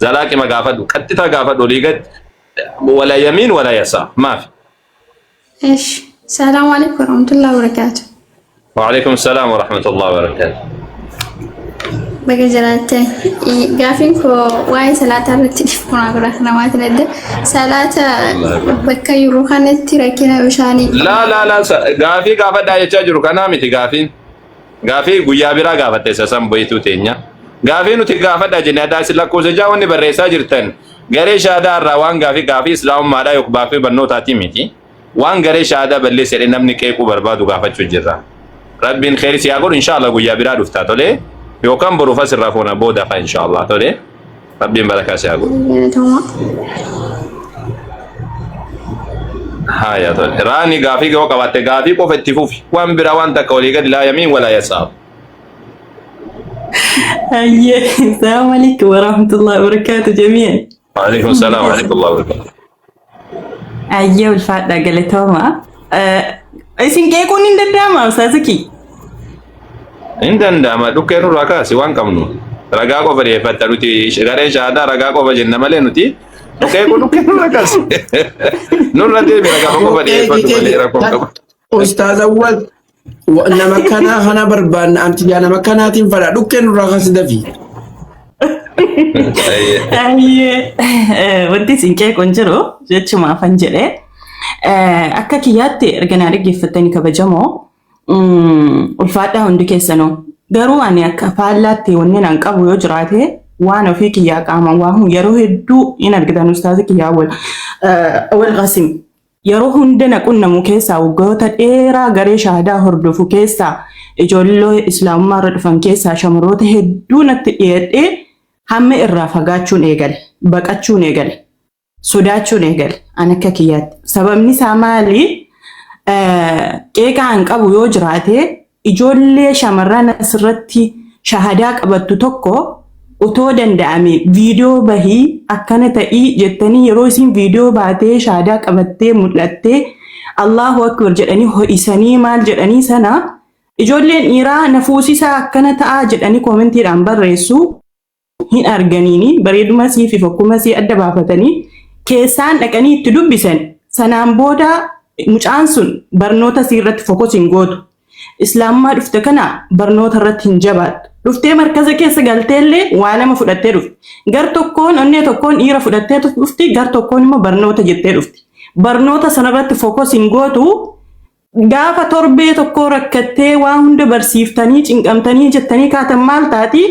zalaaqima gaafadhu qaxxitaa gaafadhu olii gad wala yamiin wala yasaa maafi. እሺ ሰላም አለይኩም ወራህመቱላሂ ወበረካቱ። Waalaikum salaam wa rahmatullahi wa barakatuh. Baga jiraatte. Gaafiin koo waa'ee salaataa irratti dhiifama godha namaatiin adda. Salaata bakka yeroo kanatti rakkina bishaanii Laa laa laa gaafii gaafadhaa jechaa jiru kanaa miti gaafiin. Gaafii guyyaa biraa gaafatte isa san boyituu teenya. Gaafii nuti gaafadhaa jenne addaa isin lakkoofsa jaa wanni barreessaa jirtan garee shaadaa irraa waan gaafii gaafii islaamummaadhaa yookiin gaafii barnootaatii miti. Waan garee shaadaa balleessa jedhee namni qeequu barbaadu gaafachuu jirra. Rabbiin kheyri si haa godhu inshallah guyyaa biraa dhuftaa tolee yookaan boruuf asirraa fuuna booda fa inshallah tolee Rabbiin barakaa si haa godhu. Galatoomaa. Haya tole. Raani gaafii yoo qabaatte gaafii qofa itti fufi. Waan biraa waan takka olii gadi laa yamiin walaa yasaar. هيا السلام عليكم ورحمة الله وبركاته جميعا. Waalaikum salaam wa rahmatullahi wa barakatuh. Ayyee ulfaadha galatooma. Isin qeequun hin danda'ama ustaaziki. Hin danda'ama dhukkee nurraa kaasi waan qabnu. Ragaa qofa dhiyeeffatta nuti gareen shahaadaa ragaa qofa jenna malee nuti dhukkee kun dhukkee nurraa kaasi. Nurra deemi ragaa qofa dhiyeeffatu malee rakkoon qabu. Ustaaz Awwal nama kanaa kana barbaanna anti yaa nama kanaatiin fadha dhukkee nurraa kaasi dafi. Ayyee wanti isin qeequ hin jiru jechuma afan jedhee. Akka kiyyaatti erga naa dhaggeeffattanii kabajamoo ulfaadhaa hundi keessanuu. Garuu ani akka faallaatti wanni an qabu yoo jiraate waan ofii kiyyaa qaamaan waa yeroo hedduu hin argitan ustaazi kiyyaa wal qasim. Yeroo hunda na qunnamu keessaa waggoota dheeraa garee shaahadaa hordofu keessaa ijoollee islaamummaa irra dhufan keessaa shamarroota hedduu natti dhiyeedhee hamma irraa fagaachuun eegale baqachuun eegale sodaachuun eegale an akka kiyyaatti. Sababni isaa maali? Qeeqaa an qabu yoo jiraate ijoollee shamarran asirratti shahadaa qabattu tokko otoo danda'ame viidiyoo bahii akkana ta'ii jettanii yeroo isin viidiyoo baatee shahadaa qabattee mul'attee Allahu Akbar jedhanii ho'isanii maal jedhanii sana ijoolleen dhiiraa na fuusisaa akkana ta'aa jedhanii koomentiidhaan barreessu hin arganiini bareeduma sii fi fokkuma sii adda baafatanii keessaan dhaqanii itti dubbisan sanaan booda mucaan sun barnoota sii irratti focus hin gootu. Islaamummaa dhufte kana barnoota irratti hin jabaattu. Dhuftee markaza keessa galteellee waa lama fudhattee dhufti. Gar tokkoon onnee tokkoon dhiira fudhattee dhufti, gar tokkoon immoo barnoota jettee dhufti. Barnoota sanarratti focus hin gootu. Gaafa torbee tokkoo rakkattee waa hunda barsiiftanii cinqamtanii jettanii kaatan maal taati?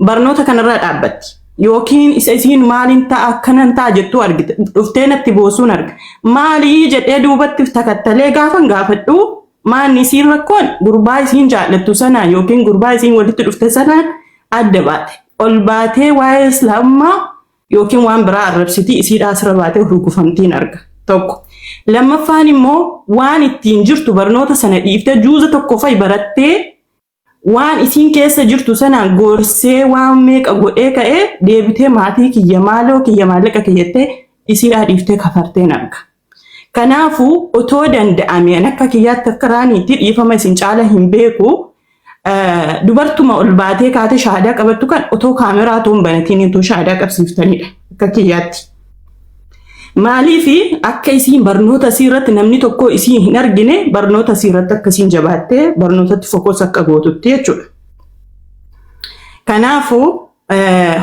Barnoota kanarraa dhaabbatti. Yookiin isa isiin maaliin ta'a akkanan ta'a jettuu argite. Dhuftee natti boosuun arga. Maalii jedhee duubatti takattalee gaafan gaafadhu maanni isiin rakkoon gurbaa isiin jaallattu sanaan yookiin gurbaa isiin walitti dhufte sanaan adda baate. Ol baatee waa'ee islaamummaa yookiin waan biraa arrabsitii isiidhaa asirra baatee hurgufamtiin arga. Tokko. Lammaffaan immoo waan ittiin jirtu barnoota sana dhiiftee juuza tokko fa'i barattee waan isiin keessa jirtu sanaan gorsee waan meeqa godhee ka'ee deebitee maatii kiyya maaloo kiyya maallaqa kiyyattee isiidhaa dhiiftee kafarteen arga. Kanaafuu otoo danda'ame an akka kiyyaatti akka raaniitti dhiifama isin caala hin beeku dubartuma ol baatee kaatee shaadaa qabattu kan otoo kaameraa otoo hin banatiin otoo shaadaa qabsiiftanidha akka kiyyaatti. Maaliif akka isiin barnoota isii irratti namni tokko isii hin argine barnoota isii irratti akka isiin jabaattee barnootatti focus akka gootutti jechuudha. Kanaafuu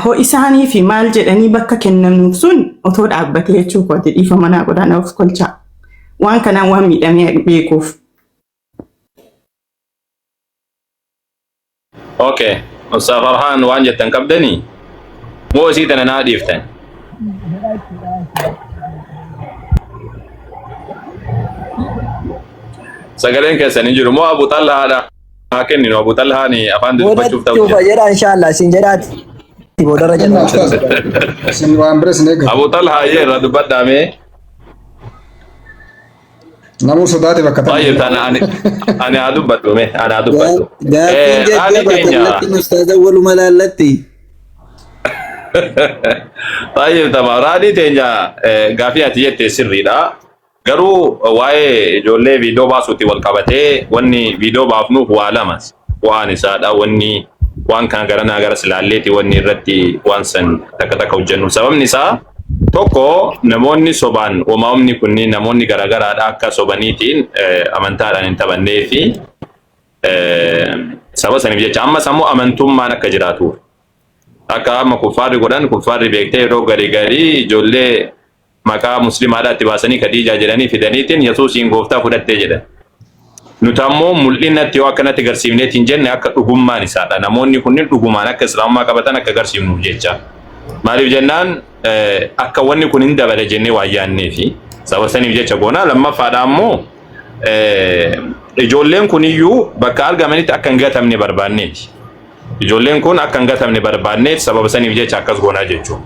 ho'isaanii fi maal jedhanii bakka kennamnuuf sun otoo dhaabbatee jechuu kooti dhiifama naa godhaa na of kolchaa. Waan kanaan waan miidhamee beekuuf. Okay. Ustaaz Farhaan waan jettan qabdanii? Moo isii tana naa dhiiftan? Sagaleen keessan hin jiru moo Abu Xalhaadha haa kenninu Abu Xalhaan afaan dubbachuuf Boodatti ta'u ufa jira. jedha inshallah isin jedhaati boodarra Kenna jedha. ustaaz. Isin waan bira isin eeggatu. Abu Xalhaa ayyee irraa dubbadhaame. Namuu sodaate bakka tana. Baay'ee tana ani ani haa dubbadhu mee ani haa dubbadhu. Gaaffiin Raadii jajjaba keenya kallattiin ustaaza waluma laallatti. Baay'ee tama raadii teenya gaafii ati jette sirriidha. Garuu waa'ee ijoollee viidiyoo baasuutti wal qabatee wanni viidiyoo baafnuuf waa lama bu'aan isaadha wanni waan kana garanaa gara silaalleeti wanni irratti waan san takka takka hojjennu. Sababni isaa tokko namoonni sobaan uumaamni kunniin namoonni garaagaraadha akka sobaniitiin amantaadhaan hin taphannee fi saba saniif jecha ammas ammoo amantummaan akka jiraatuuf. Akka amma kuffaarri godhan kuffaarri beektee yeroo garii garii ijoollee maqaa muslimaadhaa itti baasanii Khadiijaa jedhanii fidaniitiin Yesuusiin gooftaa fudhattee jedhan. Nuti ammoo mul'inatti yoo akkanatti garsiifneetiin jenne akka dhugummaan isaadha. Namoonni kunniin dhugumaan akka islaamummaa qabatan akka garsiifnuuf jecha. Maaliif jennaan akka wanni kun hin dabale jennee waan yaadneefi saba saniif jecha goona. Lammaffaadha ammoo ijoolleen kuniyyuu bakka argamanitti akka hin gatamne barbaanneeti. Ijoolleen kun akka hin gatamne barbaanneet sababa saniif jecha akkas goonaa jechuudha.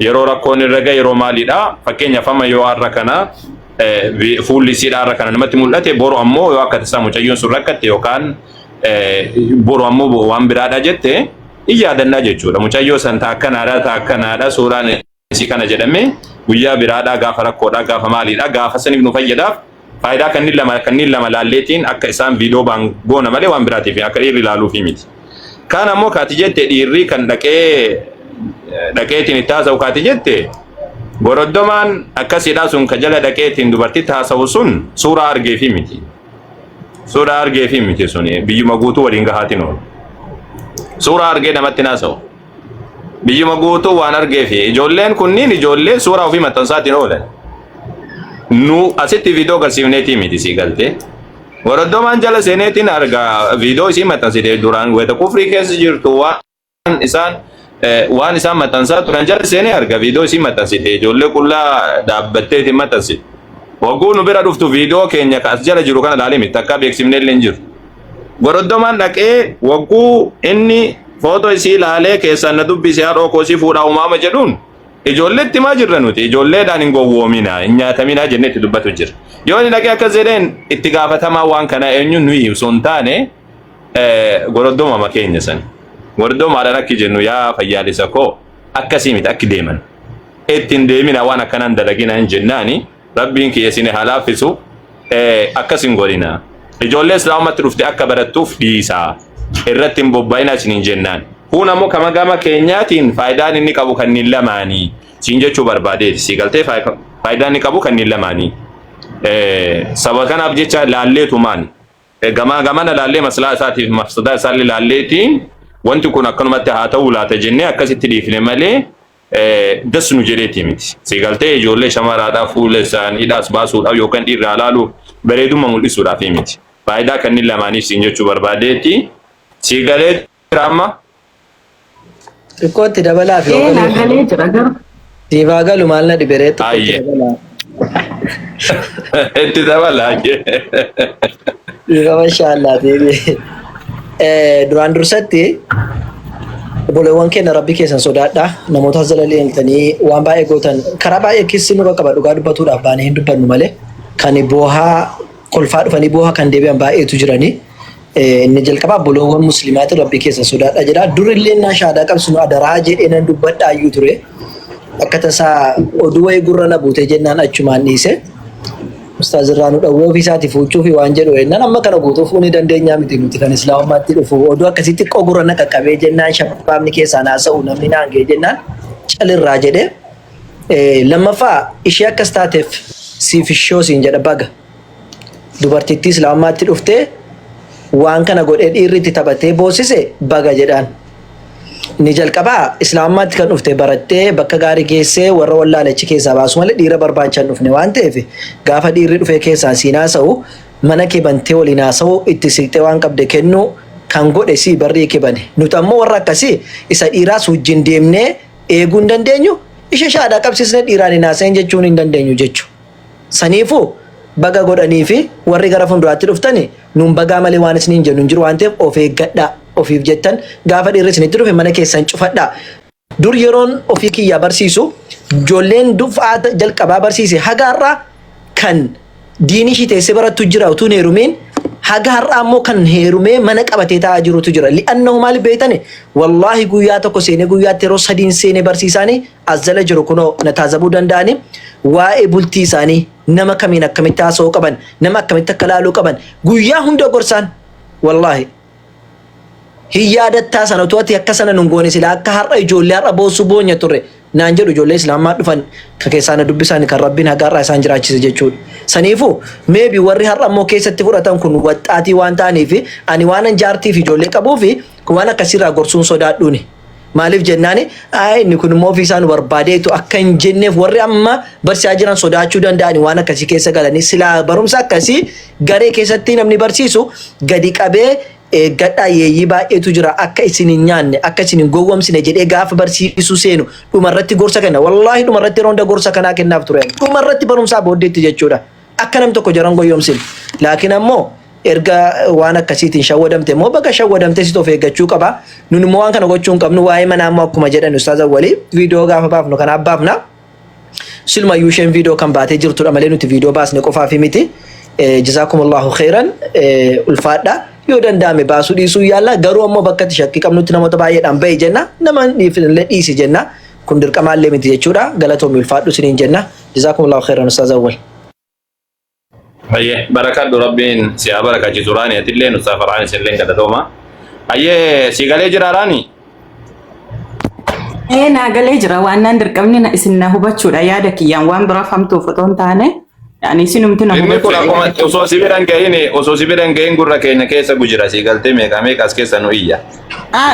Yeroo rakkoon irra gahe yeroo maaliidha? Fakkeenyaaf amma yoo har'a kana fuulli isiidha har'a kana namatti mul'ate boru ammoo yoo akka tasaa mucayyoon sun rakkatte yookaan boru ammoo waan biraadha jette hin yaadannaa jechuudha. Mucayyoo san ta akkanaadha ta akkanaadha suuraan isii kana jedhamee guyyaa biraadhaa gaafa rakkoodhaa gaafa maaliidha gaafa saniif nu fayyadaaf faayidaa kanneen lama laalleetiin akka isaan viidiyoo baan goona malee waan biraatiif akka dhiirri ilaaluufi miti. Kaan ammoo kaati jette dhiirri kan dhaqee dhaqeetiin itti haasa'u kaati jette goroddomaan akkasiidhaa sun ka jala dhaqeetiin dubartitti haasa'u sun suuraa argeefi miti. Suuraa argeefi miti suni biyyuma guutuu waliin gahaatiin oolu. Suuraa argee namatti haasa'u. Biyyuma guutuu waan argeefi ijoolleen kunniin ijoollee suuraa ofii maxxansaatiin oolan. Nu asitti viidiyoo agarsiifneetii miti sii galtee. Goroddomaan jala seeneetiin argaa viidiyoo isii maxxansite duraan wayita kufrii keessa jirtu waan isaan maxxansaa turan jala seenee arga viidiyoo isii maxxansite ijoollee qullaa dhaabbatteetiin maxxansite. Wagguu nu bira dhuftu viidiyoo keenya ka as jala jiru kana ilaalee miti akka beeksifnee illee hin jiru. Goroddomaan dhaqee wagguu inni footoo isii ilaalee keessaan na dubbise haadhoo koo isii fuudhaa umaama jedhuun ijoolleetti himaa jirra nuti ijoolleedhaan hin gowwoomina hin nyaataminaa jennee itti dubbatu jira. Yoo inni dhaqee akkas jedheen itti gaafatamaa waan kanaa eenyu nuyi osoo hin taane goroddooma keenya san. Goroddomaadhaan akki jennu yaa fayyaalisa koo akkasii miti akki deeman. Ittiin deemina waan akkanaan dalagina hin jennaani rabbiin kiyya isin haa laaffisu akkas hin godhina. Ijoollee islaamumatti dhufte akka barattuuf dhiisaa. Irratti hin bobba'ina isiniin jennaan. Kun ammoo kama gama keenyaatiin faayidaan inni qabu kanneen lamaanii siin jechuu barbaadeeti. Si galtee faayidaan inni qabu kanneen lamaanii. Saba kanaaf jecha laalleetumaan gama gamana laallee maslaa isaatiif mafsadaa isaallee laalleetiin wanti kun akkanumatti haa ta'uu laata jennee akkasitti dhiifne malee das nu jedheeti miti. Si galtee ijoollee shamaraadhaa fuula isaaniidhaas baasuudhaaf yookaan dhiirraa laaluuf bareedummaa mul'isuudhaaf miti. Faayidaa kanneen lamaaniif siin jechuu barbaadeeti. Si galee jira amma? Xiqqootti dabalaa fi Ee, naa galee jira garuu. Siif haa galu maal na dhiberee xiqqootti Ayyee. dabalaa. Itti dabalaa. Dhiifama inshaallah deebi'e. Duraan dursatti obboleewwan keenya rabbi keessan sodaadha. Namoota as jala leeltanii waan baay'ee gootan karaa baay'ee keessi nurra qaba dhugaa dubbatuudhaaf baanee hin dubbannu malee kan boohaa kolfaa dhufanii boohaa kan deebi'an baay'eetu jiranii. Inni jalqabaa obboleewwan musliimaati rabbi keessan sodaadha jedha. Durillee naa shaadaa qabsinu adaraa jedhee nan dubbadhaa iyyuu ture. Akka tasaa oduu wayii gurra na buutee jennaan achumaan dhiise. Ustaaz irraa nu dhawwee ofii isaatii fuuchuu fi waan jedhu jennaan amma kana guutuuf ni dandeenyaa miti nuti kan islaamummaatti dhufu oduu akkasii xiqqoo gurra na qaqqabee jennaan shabaabni keessaan haasa'u namni naan ga'e jennaan calirraa jedhee. Lammaffaa ishee akkas taateef siif ishoo siin jedha baga. Dubartittii islaamummaatti dhuftee waan kana godhee dhiirri itti taphatee boosise baga jedhaan. Ni jalqabaa islaamummaatti kan dhufte barattee bakka gaarii geessee warra wallaalachi keessaa baasu malee dhiira barbaacha hin dhufne waan ta'eef gaafa dhiirri dhufee keessaa siin haasa'u mana kee bantee waliin haasa'u itti siqxee waan qabde kennu kan godhe si barrii kee bane. Nuti ammoo warra akkasii isa dhiiraas wajjin deemnee eeguu hin dandeenyu ishee shaadaa qabsiisnee dhiiraan hin haasa'in jechuun hin dandeenyu jechuudha. Saniifuu Baga godhanii fi warri gara fuulduraatti dhuftani nuun bagaa malee waan isiniin jennu hin jiru waan ta'eef, of eeggadhaa. Ofiif jettan gaafa dhiirri isinitti dhufe mana keessan cufadhaa. Dur yeroon ofii kiyyaa barsiisu, ijoolleen dufaata jalqabaa barsiise haga har'aa kan diinii ishii teessee barattu jira utuu hin heerumiin. Haga har'aa immoo kan heerumee mana qabatee taa'aa jirutu jira. Li'annahu maaliif beektani? Wallaahi, guyyaa tokko seenee, guyyaatti yeroo sadiin seenee barsiisaanii as jala jiru kunoo na taazabuu danda'anii, waa'ee bultii isaanii, nama kamiin akkamitti haasa'uu qaban, nama akkamitti akka laaluu qaban guyyaa hunda gorsaan. Wallaahi, hin yaadattaa sana utuu ati akka sana nun goone silaa akka har'a ijoollee har'a boossuu boonya turre naan jedhu. Ijoollee islaamaa dhufan kan keessaa na dubbisan, kan Rabbiin haga har'aa isaan jiraachise jechuudha. Saniifuu maybe warri har'a immoo keessatti fudhatan kun waxxaatii waan ta'aniif, ani waan an jaartii fi ijoollee qabuu fi waan akkasiirraa gorsuun sodaadhuuni. Maaliif jennaani, inni kun immoo ofii isaa nu barbaadeetu akka hin jenneef, warri amma barsiisaa jiran sodaachuu danda'ani waan akkasii keessa galanii. Silaa barumsa akkasii garee keessatti namni barsiisu gadi qabee, eeggadhaa, yeeyyii baay'eetu jira, akka isin hin nyaanne, akka isin hin gowwomsine jedhee gaafa barsiisuu seenu dhumarratti gorsa kenna. Wallaahi, dhumarratti yeroo hunda gorsa kanaa kennaaf ture. Dhumarratti barumsaa booddeetti jechuudha. Akka nam tokko jaran goyyomsine. Laakiin ammoo erga waan akkasiitiin shawwadamte immoo bakka shawwadamte sitti of eeggachuu qaba. Nun immoo waan kana gochuu hin qabnu. Waa'ee manaa immoo akkuma jedhan ustaaza walii viidiyoo gaafa baafnu kanaaf baafna. Silumayyuu isheen viidiyoo kan baatee jirtudha malee nuti viidiyoo baasne qofaaf miti. Jazaakumullahu khairan, ulfaadha. Yoo danda'ame baasuu dhiisuu yaalla, garuu ammoo bakka itti shakkii qabnutti namoota baay'eedhaan bahi jenna, nama hin dhiifnellee dhiisi jenna. Kun dirqamaallee miti jechuudha. Galatoomi, ulfaadhu isiniin jenna. Jazaakumullahu khairan, ustaaza awwal. Hayyee, barakadhu, Rabbiin si haa barakachiisu. Raani, atillee, Ustaaz Farhaan, isinillee galatooma. Hayyee, si galee jira, Raani? Ee, naa galee jira. Waan naan dirqamni isin na hubachuudha yaada kiyyaan, waan biraaf hamtuuf otoo hin taane, ani isinumti na Inni kun hubachuudha akkuma yaada kiyya. osoo si bira hin gahin gurra keenya keessa gujira. Si galtee meeqa meeqa as keessa nu iyya.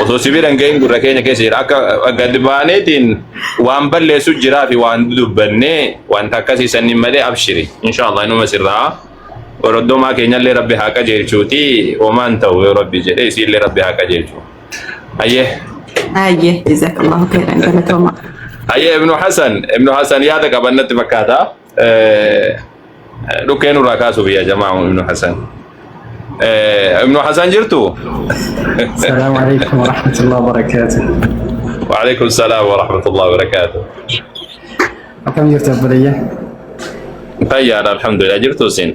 Osoo si bira hin gahin gurra keenya keessa jira. Akka gadi baaneetiin waan balleessu jiraa fi waan dubbannee wanta akkasii sanniin malee, abshiri. Inshaallah inuma sirraa. Horddomaa keenyallee Rabbi haa qajeelchuuti, homaan ta'u yoo Rabbi jedhee, isiillee Rabbi haa qajeelchu. Hayyee. Ayyee, jazakallahu khairan, galatooma. Hayyee, Ibnu Hasan, Ibnu Hasan yaada qaban natti fakkaata. Dhukkee nurraa kaasuuf yaa jamaa Ibnu Hasan. Ibnu Hasan jirtu? السلام عليكم ورحمة الله وبركاته. وعليكم السلام ورحمة الله وبركاته. Akkam jirtu, obboleeyyan? Fayyaadha, alhamdulillah, jirtu isin?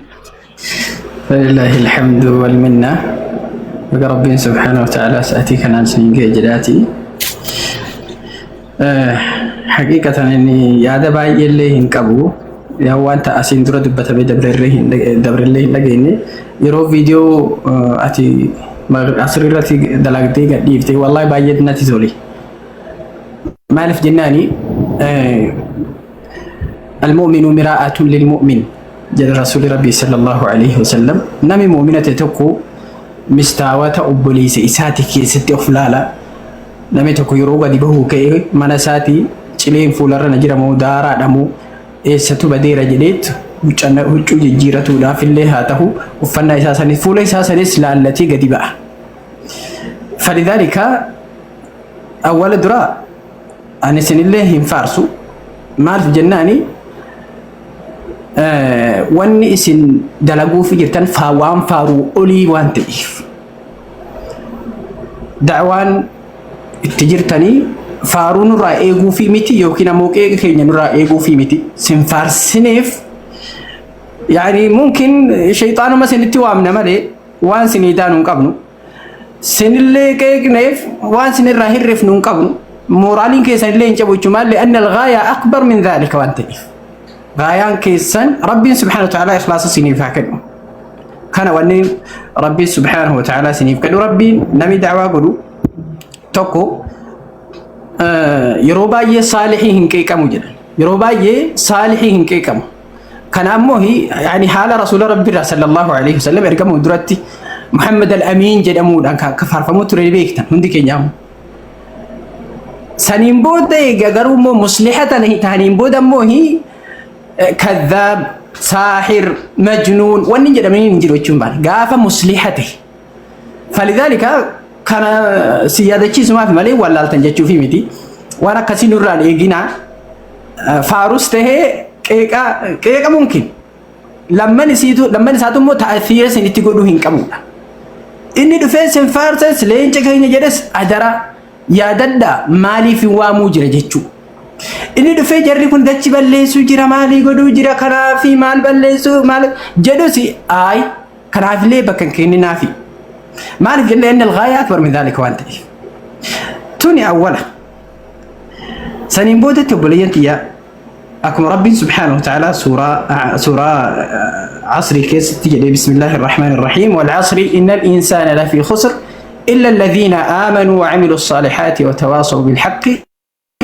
فلله الحمد والمنة. Baga Rabbiin سبحانه وتعالى sa'atii kanaan isin ga'e jedhaati. Haqiiqatan inni yaada baay'eellee hin qabu. Yaa, wanta asiin dura dubbatamee dabrellee hin dhageenye. Yeroo viidiyoo ati asirratti dalagdee gadhiifte, wallahi baay'ee natti tole. Maaliif jennaani, المؤمن مرآة للمؤمن jedha rasuulli Rabbii صلى الله عليه وسلم. Namni mu'mina ta'e tokko mistaawata obboleessa isaati keessatti of laala. Namni tokko yeroo gadi bahuu ka'e mana isaatii cileen fuularra na jira moo, daaraadha moo, eessatu badeera jedheetu huccuu jijjiiratuudhaaf illee haa ta'u, uffannaa isaa sanis, fuula isaa sanis laallatee gadi ba'a. فلذلك awwala dura ani isinillee hin faarsu. Maaliif jennaani, wanni isin dalaguuf jirtan waan faaruu olii waan ta'eef. Da'waan itti jirtanii faaruu nurraa eeguu fi miti, yookiin ammoo qeeqa keenya nurraa eeguu fi miti. Sin faarsineef yaani mumkin shayxaanuma sinitti waamna malee waan sinii taanu hin qabnu. Sinillee qeeqneef waan sinirraa hirrifnu hin qabnu. Mooraaliin keessan illee hin cabu jechuun لأن الغاية أكبر من ذلك waan ta'eef. Gaayaan keessan Rabbiin سبحانه وتعالى ikhlaasa siniif haa kennu. Kana wanni Rabbiin سبحانه وتعالى siniif kennu. Rabbiin namni da'waa godhu tokko yeroo baay'ee saalihii hin qeeqamu jedhan. Yeroo baay'ee saalihii hin qeeqamu. Kana ammoo yaani haala rasuula Rabbiirraa صلى الله عليه وسلم ergamuu duratti Muhammad al-Amiin jedhamuudhaan kan akka faarfamu ture beektan hundi keenyaa. Saniin booda egaa garuu immoo musliha ta'aniin booda immoo كذاب، ساحر، مجنون wanni jedhamanii hin jiru jechuun baana gaafa musliha ta'e. فلذلك kana si yaadachiisumaaf malee wallaaltan jechuufi miti. Waan akkasii nurraan eeginaa, faarus tahee qeeqa mumkin. Lamman isiitu lamman isaatu immoo ta'athiira isinitti godhuu hin qabudha. Inni dhufee isin faarses leenca keenya jedhes adaraa yaadadhaa maaliif hin waamuu jira jechuu. Inni dhufee jarri kun dachi balleessuu jira maalii godhuu jira kanaafi maal balleessuu maal jedhus ayi kanaafillee bakka hin kenninaafi. Maaliif jennee inni algaayaa akbar min dhaalika waan ta'eef. Tuni awwala. Saniin boodatti obboleeyyan tiyyaa akkuma Rabbiin subhaanahu wa ta'ala suuraa suuraa asrii keessatti jedhee bismillaahi irrahmaani irrahiim wal asri innal insaana lafii khusr illa alladhiina aamanuu wa amilu saalihaati wa tawaasaw bil haqqi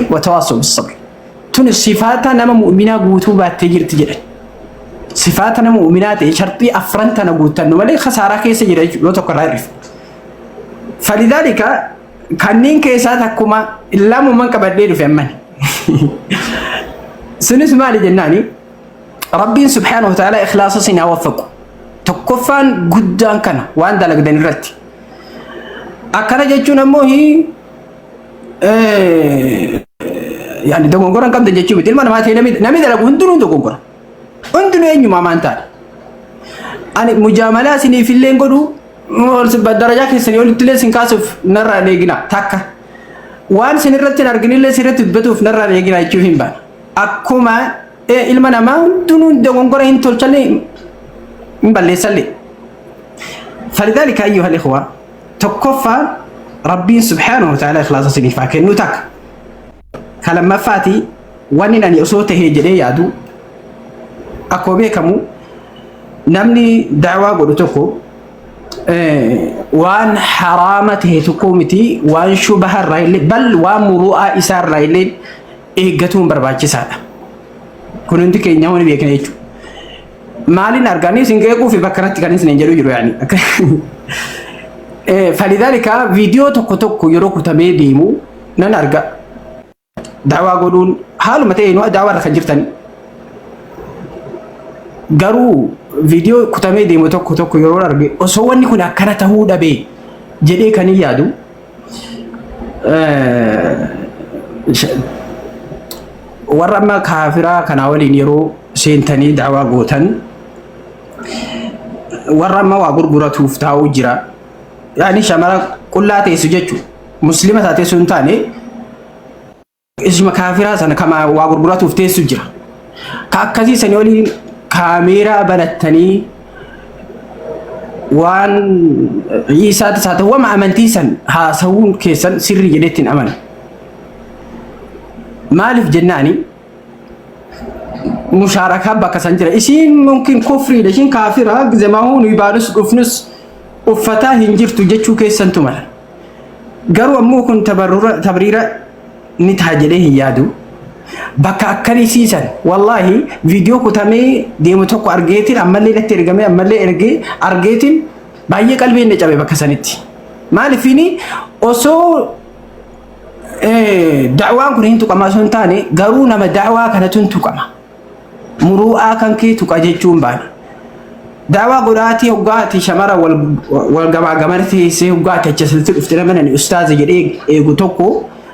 wa tawaasaw bis sabr. Tuni sifaata nama mu'minaa guutuu baattee jirti jedhan. Sifaata nama mu'minaa ta'e sharxii afran tana guuttannu malee khasaaraa keessa jira jechuudha yoo tokko irraa hir'ifne. Falidaalika Kanneen keessaa takkuma lamuman qabadhee dhufe ammani. Sunis maali jennaani Rabbiin subhaanahu wa ta'ala ikhlaasa isin haa waffaqu. Tokkoffaan guddaan kana waan dalagdan irratti. Akkana jechuun ammoo hi yaani dogongora hin qabdan jechuu miti. Ilma namaa ta'e namni dalagu hundinuu dogongora. Hundinuu eenyumaa maan taane. Ani mujaamalaa isiniif illee hin godhu Darajaa keessanii olitti illee isin kaasuuf narraa hin eegina takka. Waan isin irratti hin arginillee isin irratti dubbatuuf narraa hin eegina jechuuf hin baane. Akkuma ilma namaa hundinuu dogongora hin tolchallee hin balleessallee. Falidaalika ayyuhal ikhwa tokkoffaa Rabbiin subhaanahu wa ta'ala ikhlaasa isiniif haa kennu takka. Ka lammaffaati wanni ani osoo tahee jedhee yaadu akkuma beekamu namni da'waa godhu tokko waan haraama ta'e tokko miti waan shubaha irraa illee bal waan muru'aa isaa irraa illee eeggatuun barbaachisaadha. Kun hundi keenya ni beekna jechuudha. Maaliin arganii isin qeequu fi bakka kanatti kan isin jedhu jiru yaani. Falidaalika viidiyoo tokko tokko yeroo kutamee deemu nan arga. Da'waa godhuun haaluma ta'een da'waa irra kan jirtani. Garuu viidiyoo kutamee deemu tokko tokko yeroo arge osoo wanni kun akkana ta'uu dhabee jedhee kan hin yaadu. Warra amma kaafiraa kanaa waliin yeroo seentanii da'waa gootan warra amma waa gurguratuuf taa'uu jira. Yaani shamara qullaa teessu jechuudha. Muslima taatee sun taane isuma kaafiraa sana kama waa gurguratuuf teessu jira. Ka akkasii sanii waliin kaameeraa banattanii waan Iisaatis haa ta'u wama amantii san haasawuun keessan sirrii jedheetti hin amanu. Maaliif jennaani mushaarakaa bakka san jira. Isiin mumkin kufriidha. Isiin kaafira gizemaahuu nuyi baanus dhufnus uffataa hin jirtu jechuu keessantu mala. Garuu ammoo kun tabarrura tabriira ni ta'a jedhee hin yaadu. Bakka akkanii siisan wallaahi viidiyoo kutamee deemu tokko argeetiin ammallee natti ergamee ammallee ergee argeetiin baay'ee qalbiin na cabe bakka sanitti. Maaliifini osoo da'waan kun hin tuqama osoo hin taane garuu nama da'waa kanatu hin tuqama. Muru'aa kan kee tuqa jechuun baana. Da'waa godhaatii hoggaa ati shamara wal wal gamaa gamana teessee hoggaa ati achi asitti dhufte nama nani ustaaza jedhee eegu tokko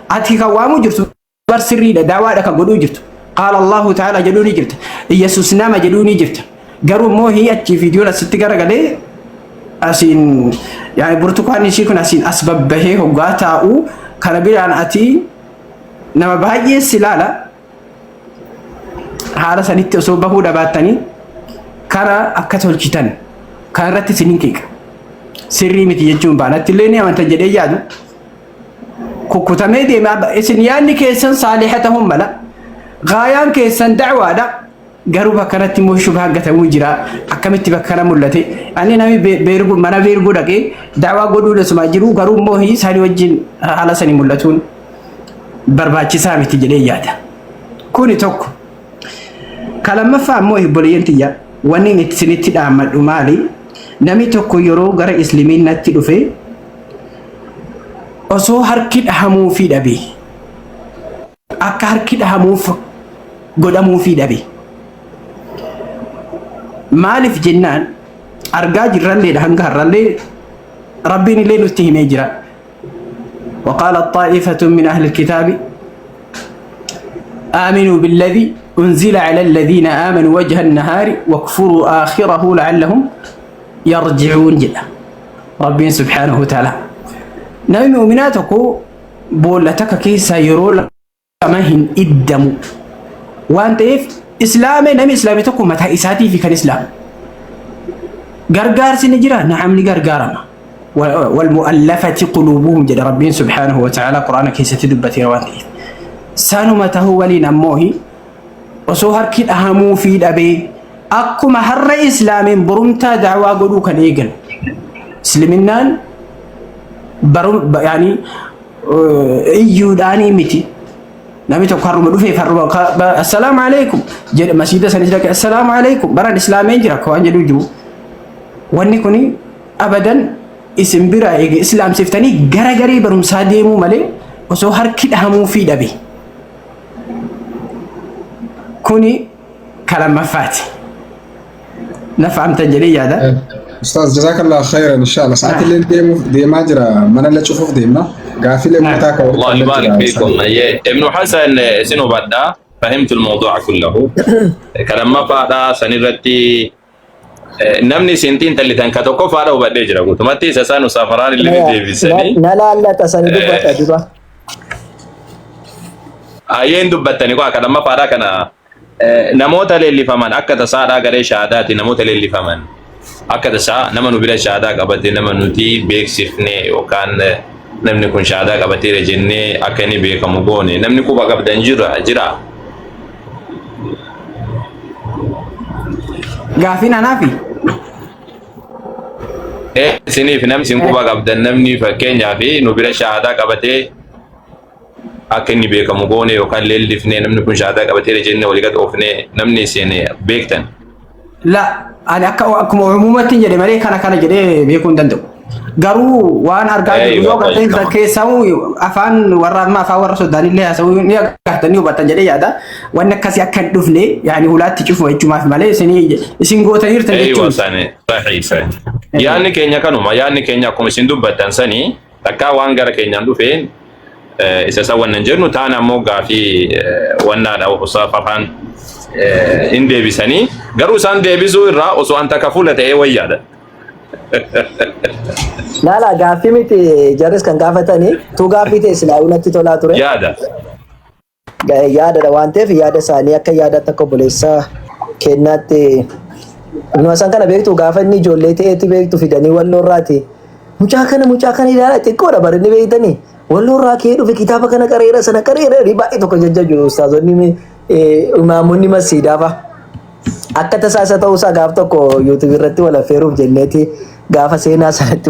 ati kan waamuu jirtu bar sirriidha da'waadha kan godhuu jirtu. Qaala Allahu ta'ala jedhuu ni jirta. Iyyasuus nama jedhuu ni jirta. Garuu immoo hii achi viidiyoon asitti garagalee asiin yaani burtukaanni ishii kun asiin as babbahee hoggaa taa'u kana biraan ati nama baay'ee si ilaala haala sanitti osoo bahuu dhabaattanii kana akka tolchitan kan irratti isinin qeeqa. Sirrii miti jechuun baanatti illee ni amantan jedhee yaadu. Kukkutamee deema isin yaadni keessan saaliha ta'uun mala. Gaayaan keessan da'waadha. Garuu bakka kanatti immoo shubhaan gatamuu jira. Akkamitti bakka kana mul'ate? Ani namni beerguu mana beerguu dhaqee da'waa godhuu asumaa jiru garuu immoo isaanii wajjin haala sanii mul'atuun barbaachisaa miti jedhee yaada. Kuni tokko. Ka lammaffaa immoo obboleeyyan tiyya wanni inni isinitti dhaammadhu maali? Namni tokko yeroo gara islimiinatti dhufe osoo harki dhahamuufii dhabe akka harki dhahamuuf godhamuufii dhabe. Maaliif jennaan argaa jirralleedha hanga har'allee Rabbiin illee nutti himee jira. وقالت طائفة من أهل الكتاب Aaminuu billadhii unzila ala alladhiina aamanuu wajha annahaari wakfuruu aakhirahu la'allahum yarji'uun jedha Rabbiin subhaanahu wa ta'ala. Namni mu'minaa tokko boolla takka keessaa yeroo lama hin iddamu waan ta'eef islaame namni islaame tokko mataa isaatii fi kan islaamu. Gargaarsi ni jira, na'am ni gargaarama. Wal mu'allafati quluubuhum jedha Rabbiin subhaanahu wa ta'ala Qur'aana keessatti dubbateera waan ta'eef. Sanuma tahuu waliin ammoo osoo harki dhahamuufii dhabee akkuma har'a islaameen borumtaa da'waa godhuu kan eegalu. Isliminnaan barum yaani iyyuudhaanii miti. Namni tokko har'uma dhufeef har'uma assalaamu alaikum jedhe masiida sanis dhaqe assalaamu alaikum baran islaameen jira akka waan jedhu jiru. Wanni kuni abadan isin bira eega islaamsiftanii gara garee barumsaa deemuu malee osoo harki dhahamuufii dhabe. Kuni ka lammaffaati. Na fahamtan jedhee yaada. Ustaaz jazakallah khairan inshallah. Sa'aatii illee deemuuf deemaa jira mana illee cufuuf deemna. Gaafiilee ummataa akka walitti الله qabnee يبارك jira. فيكم ابن حسن سنو بدا فهمت الموضوع كله كلام فادا سنرتي namni isin xiinxallitan ka tokko faadha hubadhee jira guutumatti isa isaan usaafaraan illee ni deebisanii Na laallata sani dubbadha dura. Ayyeen dubbattani koo akka lammaffaadhaa kana namoota leellifaman akka tasaadhaa garee shahaadaati namoota leellifaman akka tasaa nama nu bira shahaadaa qabate nama nuti beeksifne yookaan namni kun shahaadaa qabateera jennee akka inni beekamu goone namni quba qabdan jira jira. Gaafiin anaafi. Isiniif namni isin quba qabdan namni fakkeenyaaf nu bira shahaadaa qabatee akka inni beekamu goone yookaan leellifnee namni kun shahaadaa qabateera jennee walii gad oofnee namni isin beektan. La ani akka akkuma uumamatti hin jedhe malee kana kana jedhee beekuu hin danda'u. Garuu waan argaa jirru yoo Eeywa, gartee tayyib. keessaa afaan warra amma afaan warra soddaanillee haasa'uu ni agartanii hubattan jedhee yaada. Wanni akkasii akka hin dhufne yaani hulaatti cufu jechumaaf malee isinii isin gootaniirtan Eeywa jechuun. sani sahii sani. Yaanni keenya kanuma yaanni keenya akkuma isin dubbattan sani takkaa waan gara keenyaan dhufeen isa san wannan jennu taan ammoo gaafii wannaadha usaaf afaan hin deebisanii garuu isaan deebisuu irraa osoo an takka fuula ta'ee wayyaadha. Laala gaaffii miti jarris kan gaafatanii tu gaaffii ta'e silaa natti tolaa ture. Yaada. Yaadadha waan ta'eef yaada isaanii akka yaadaatti akka obboleessa kennaatti Ibnu Hasan kana beektu gaafa inni ijoollee ta'eetti beektu fidanii walloorraati. Mucaa kana mucaa kana ilaala xiqqoodha bari inni beektanii. Walloorraa ka'ee dhufe kitaaba kana qareera sana qareera jedhanii baay'ee tokko jajjaju ustaazonni imaamonni masiidaa fa'a. Akka tasaa isa ta'uusaa gaaf tokko yuutuubii irratti wal affeeruuf jenneeti gaafa seenaa sanatti.